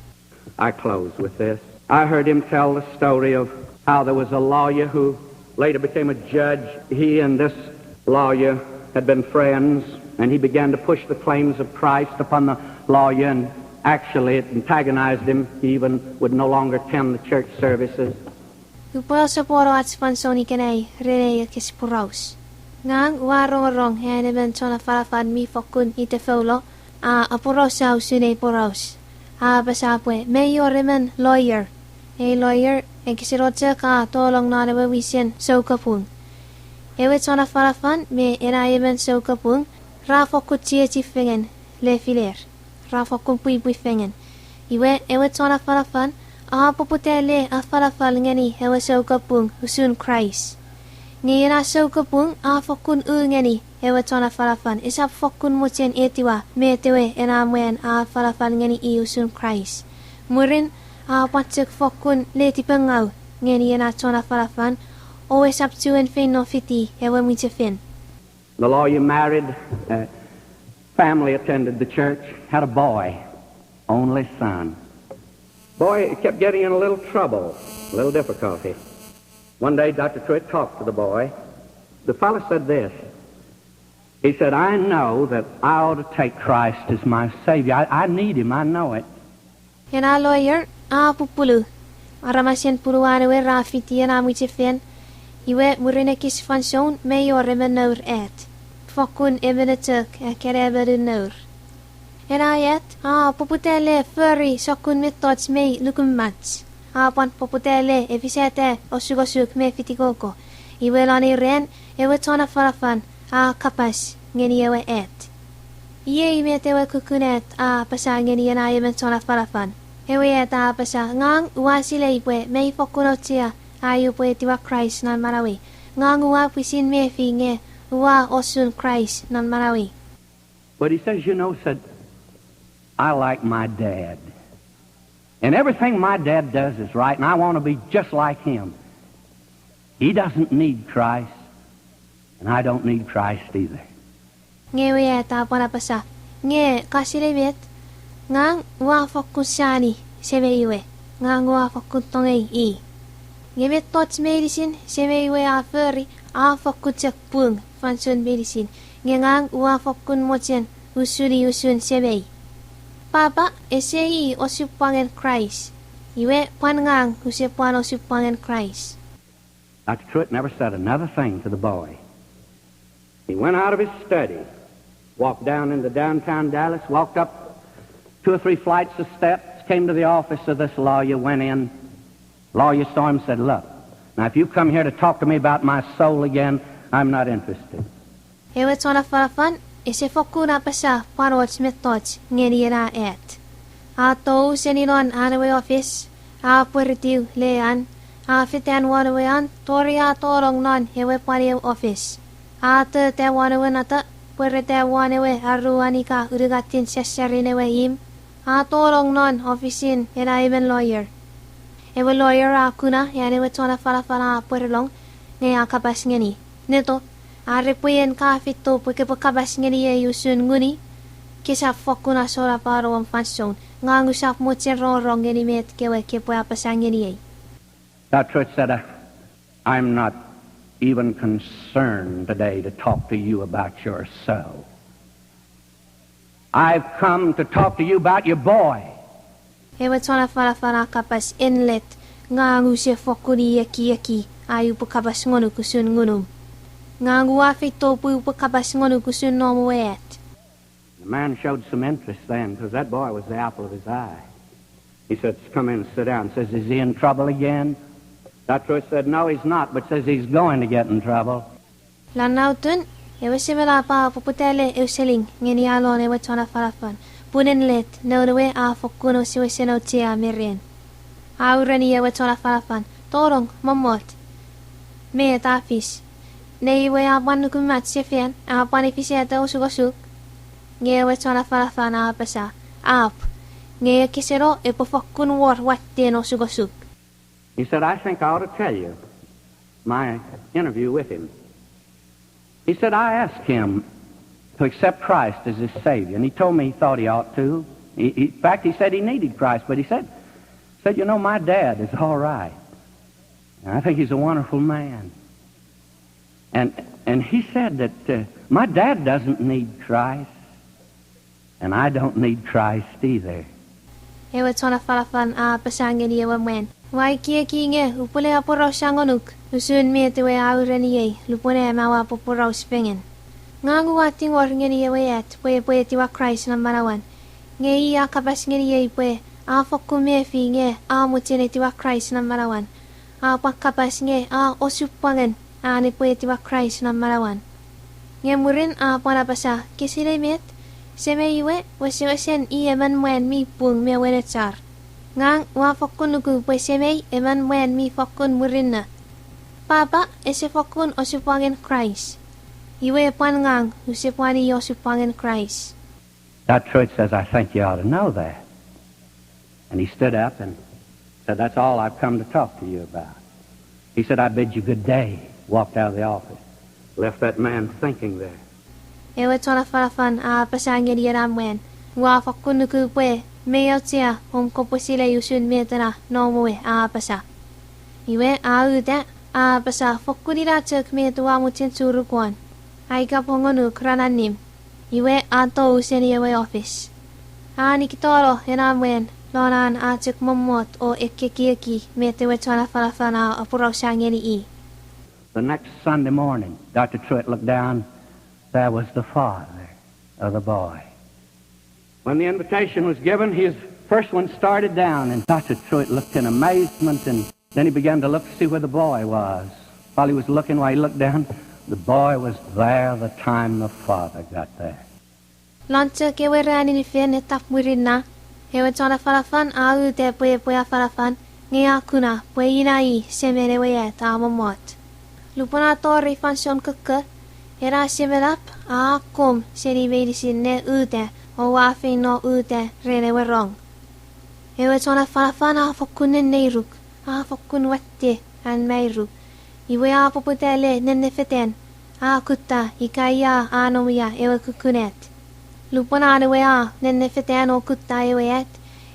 I close with this. I heard him tell the story of how there was a lawyer who later became a judge. He and this lawyer had been friends, and he began to push the claims of Christ upon the lawyer, and actually it antagonized him. He even would no longer attend the church services. Upwe sopwono ach fansoun ikenai ren ei ekis poraus. Ngang ua rongorong an emon chon afanafan mi fokkun itefoulo a aporausa usun ei poraus. A apasa pwe mei wor emon lawyer. Ei lawyer ekis eno chok a tolong non ewe wisen soukapung. Ewe chon afanafan me ena emon soukapung ra fokkun chiechi fengen, lefiler. Ra fokkun pwipwi fengen. Iwe ewe chon afanafan a poputa le afanafan ngeni ewe soukapung usun Kraist. Nge ena soukapung a fokkun u ngeni ewe chon afanafan, esap fokkun mochen etiwa met ewe ena mwan a afanafan ngeni i usun Kraist. Mwirin a pwan chok fokkun letipengau ngeni ena chon afanafan, o esap chuen feino fiti ewe mwichefen. The lawyer married, uh, family attended the church, had a boy, only son. Boy kept getting in a little trouble, a little difficulty. One day, Doctor Truett talked to the boy. The fellow said this. He said, I know that I ought to take Christ as my Savior. I, I need him, I know it. Ena lawyer a pupulu. Aramasen punuan ewe ra fiti ena mwichefen. Iwe mwirin ekis fansoun mei wor emon nour at. Fokkun emon chok ekkena emon nour. Ena at a poputa le fori sokkun mettoch mei nukumach. A pwan poputa le efisata osukosuk me fitikoko. Iwe lon ei ran, ewe chon afanafan a kapas ngeni ewe at. Iei met ewe kukkun at a apasa ngeni ena emon chon afanafan. Ewe at a apasa, ngang ua silei pwe mei fokkun auchea ai upwe etiwa Kraist non manauei. Ngang ua pwisin mefi nge ua osun Kraist non manauei. But he says, you know, said, I like my dad. And everything my dad does is right, and I want to be just like him. He doesn't need Christ, and I don't need Christ either. Nge ewe at a pwan apasa, nge ka silei met, ngang ua fokkun sani semei we, ngang ua fokkun tongei i. Nge mettoch meinisin semei we a fori a fokkun chok pung fansoun meinisin, nge ngang ua fokkun mochen usuni usun semei. Papa ese i osupwangen Kraist, iwe pwan ngang use pwan osupwangen Kraist. Doctor Truett never said another thing to the boy. He went out of his study, walked down into downtown Dallas, walked up two or three flights of steps, came to the office of this lawyer, went in. Lawyer saw him, said, look, now if you come here to talk to me about my soul again, I'm not interested. Ewe chon afanafan ese fokkun apasa pwan och mettoch ngeni ena at. A tou seni non an ewe office, a pweritiw le an, a fetan won ewe an tori a tonong non ewe pwan eu office. A tota won ewe nata, pwereta won ewe aruan ika unungatin sasarin ewe imw, a tonong non office-in ena emon lawyer. Ewe lawyer a kuna an ewe chon afanafan a pwerelong, nge a kapas ngeni. Neto, are pwe en ka feito pwe kepwe kapas ngeniei usun nguni, kesap fokkun asonapano om fansoun. Ngang usap mochen rongorong ngeni met kewe kepwe apasa ngeniei. Doctor Troit said, "I, I'm not even concerned today to talk to you about yourself. I've come to talk to you about your boy." Ewe chon afanafan a kapas, enlet, ngang use fokkun ekieki ai upwe kapas ngonuk usun ngunum. Ngang ua feito pwe upwe kapas ngonuk usun noum we at. The man showed some interest then, 'cause that boy was the apple of his eye. He said, "Come in and sit down." Says, "Is he in trouble again?" Doctor Troit said, "No, he's not, but says he's going to get in trouble." Lon na utun, ewe semelap a poputa le eu seling ngeni alon ewe chon afanafan, pun enlet, noun we a fokkun wesewesen auchea me ren. A ureni ewe chon afanafan, tonong, mommot. Met a fis? Nei we a pwan nukumach sefan, a pwan efisata osukosuk? Nge ewe chon afanafan a apasa, ap, nge ekiseno epwe fokkun wor watten osukosuk. He said, "I think I ought to tell you my interview with him." He said, "I asked him to accept Christ as his Savior, and he told me he thought he ought to. He, he, in fact, he said he needed Christ, but he said, said, 'You know, my dad is all right. And I think he's a wonderful man.' And, and he said that, uh, 'My dad doesn't need Christ, and I don't need Christ either.'" Ewe chon afanafan a apasa ngeni ewe mwan, ua ekieki nge upwene aporausa ngonuk usun met ewe a ureniei lupwen am aua poporaus fengen. Ngang ua tingor ngeni ewe at pwe epwe etiwa Kraist non manauan, nge i a kapas ngeniei pwe a fokkun mefi nge a mochen etiwa Kraist non manauan. A pwan kapas nge a osupwangen an epwe etiwa Kraist non manauan. Nge mwirin a pwan apasa, ke sinei met, semei we wesewesen i emon mwan mi pung me wenechar. Ngang ua fokkun nuku pwe semei emon mwan mi fokkun murinno. Papa ese fokkun osupwangen Kraist. Iwe pwan ngang use pwan i osupwangen Kraist. That church says, "I think you ought to know that." And he stood up and said, "That's all I've come to talk to you about." He said, "I bid you good day." Walked out of the office. Left that man thinking there. Ewe chon afanafan a apasa ngeni ena mwan, ua fokkun nuku pwe mi auchea om kopwe silei usun met ena noum we a apasa. Iwe a uta, a apasa, fokkun ina chok met ua mochen churuk won. Ai kapong ngonuk ran annim. Iwe a tou seni ewe office. A nikitano ena mwan lon an a chok mommot o ekkekieki met ewe chon afanafan a aporausa ngeni i. The next Sunday morning, Doctor Truett looked down. There was the father of the boy. When the invitation was given, his first one started down, and Doctor Truett looked in amazement, and then he began to look to see where the boy was. While he was looking, while he looked down, the boy was there the time the father got there. Lon chok ewe ranin fen etap mwirin na, ewe chon afanafan a uta pwe epwe afanafan, nge a kuna pwe ina i semen ewe at a mommot. Lupwen a tori fansoun kokko, ena semelap a akkom seni meinisin ne uta o a feino uta ren ewe rong. Ewe chon afanafan a fokkun nenneiruk, a fokkun watte an mairu. Iwe a poputa le nennefetan, a kutta ika ia a nom ia ewe kukkun at. Lupwen an ewe a nennefetan o kutta ewe at,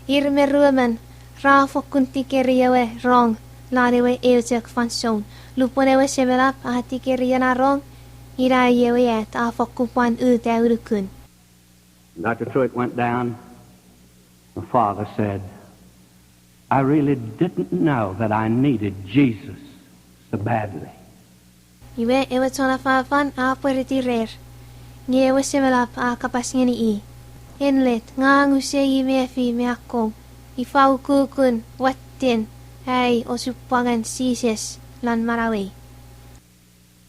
ir me ruemon ra fokkun tikeri ewe rong lon ewe eu chok fansoun. Lupwen ewe semelap a tikeri ena rong, ina i ewe at a fokkun pwan uta unukun. Doctor Truett went down. The father said, "I really didn't know that I needed Jesus so badly." Iwe ewe chon afanafan a pweriti rer, nge ewe semelap a kapas ngeni i, enlet, ngang use mefi me akkom ifa ukukun watten ai osupwangen Jises lon manauei.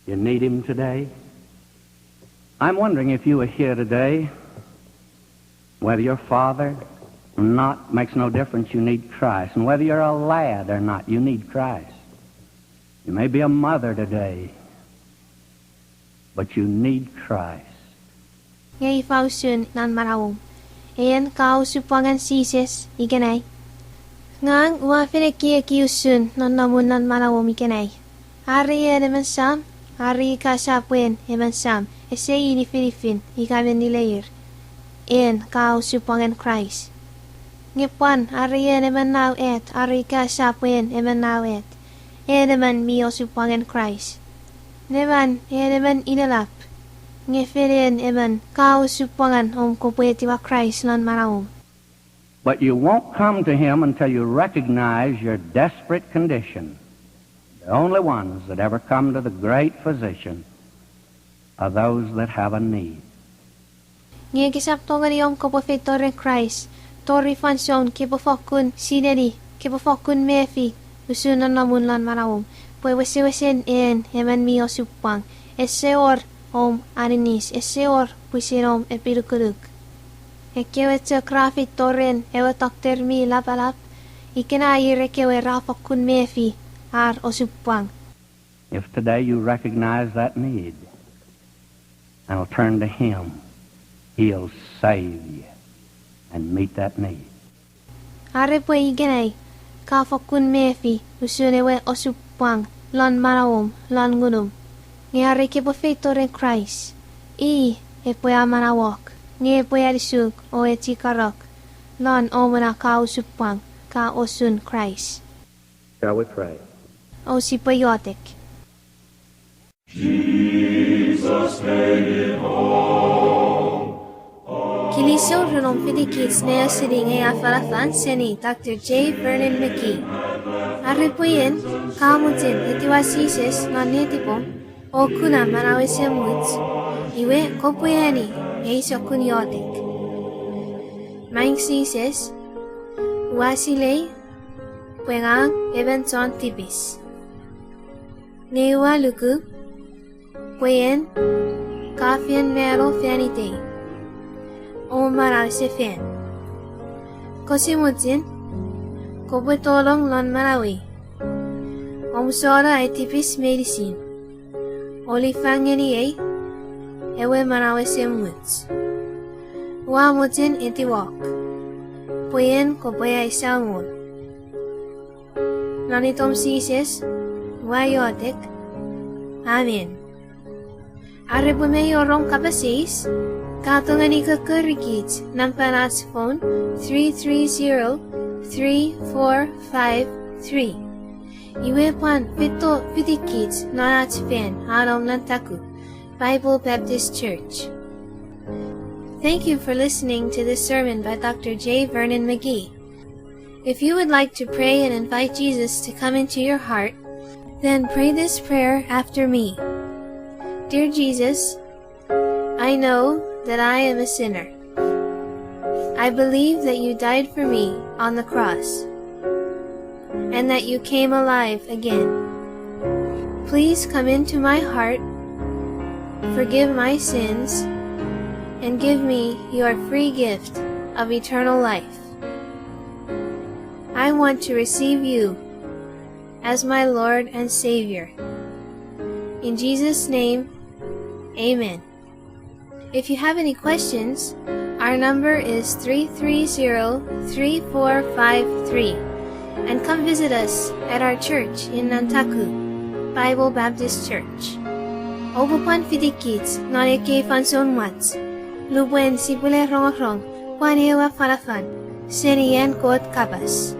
You need him today? I'm wondering if you are here today, whether you're a father or not, makes no difference. You need Christ. And whether you're a lad or not, you need Christ. You may be a mother today, but you need Christ. Nge ifa usun non manauom? En ka osupwangen Jises ikenai? Ngang ua fen ekieki usun nonnomun non manauom ikenai. Are en emon sam, Are ika esap en emon sam, ese nifinifin ika menni leir, en ka osupwangen Kraist. Nge pwan are en emon nau at, are ika esap en emon nau at, en emon mi osupwangen Kraist. Neman en emon inelap, nge fen en emon ka osupwangan om kopwe etiwa Kraist lon manauom. But you won't come to him until you recognize your desperate condition. The only ones that ever come to the great physician are those that have a need. Nge kesap tongeni om kopwe feito ren Kraist tori fansoun kepwe fokkun sineni, kepwe fokkun mefi usun nonnomun lon manauom, pwe wesewesen en emon mi osupwang, ese wor om aninis, ese wor pwisin om epinukunuk. Ekkewe chok ra feito ren ewe tokter mi lapalap, ikenai ir ekkewe ra fokkun mefi ar osupwang. If today you recognize that need and will turn to him, he'll save you and meet that need. Are pwe ikenai ka fokkun mefi usun ewe osupwang lon manauom, lon ngunum, nge are kepwe feito ren Kraist, i epwe amanauok, nge epwe anisuk o echikarok lon omw na ka osupwang, ka osun Kraist. Shall we pray? O sipwe iotek. Kilisou ren om fitikich ne ausening ei afanafan seni Doctor J. Vernon McGee. Are pwe en ka mochen etiwa Jises non netipom o kuna manau esemuch, iwe kopwe ani ei sokkun iotek. Maing Jises, ua silei pwe ngang emon chon tipis. Nge ua luku pwe en ka fen mano fan itei o manau sefan. Kose mochen kopwe tolong lon manauei, om sona ai tipis meinisin, o lifang ngeniei ewe manau esemuch. Ua mochen etiwok pwe en kopwe ai Samon. Non itom Jises ua iotek, amen. Are pwe mei wor om kapas eis, ka tongeni kokkorikich nampan ach phone three three zero, three four five three. Iwe pwan feito fitikich non ach fan a nom Nantaku, Bible Baptist Church. Thank you for listening to this sermon by Doctor J. Vernon McGee. If you would like to pray and invite Jesus to come into your heart, then pray this prayer after me. Dear Jesus, I know that I am a sinner. I believe that you died for me on the cross and that you came alive again. Please come into my heart, forgive my sins, and give me your free gift of eternal life. I want to receive you as my Lord and Savior. In Jesus' name, amen. If you have any questions, our number is three three zero, three four five three. And come visit us at our church in Nantaku, Bible Baptist Church. Oupwe pwan fitikich non ekkei fansoun mwach, lupwen sipwele rongorong pwan ew afanafan seni an Kot kapas.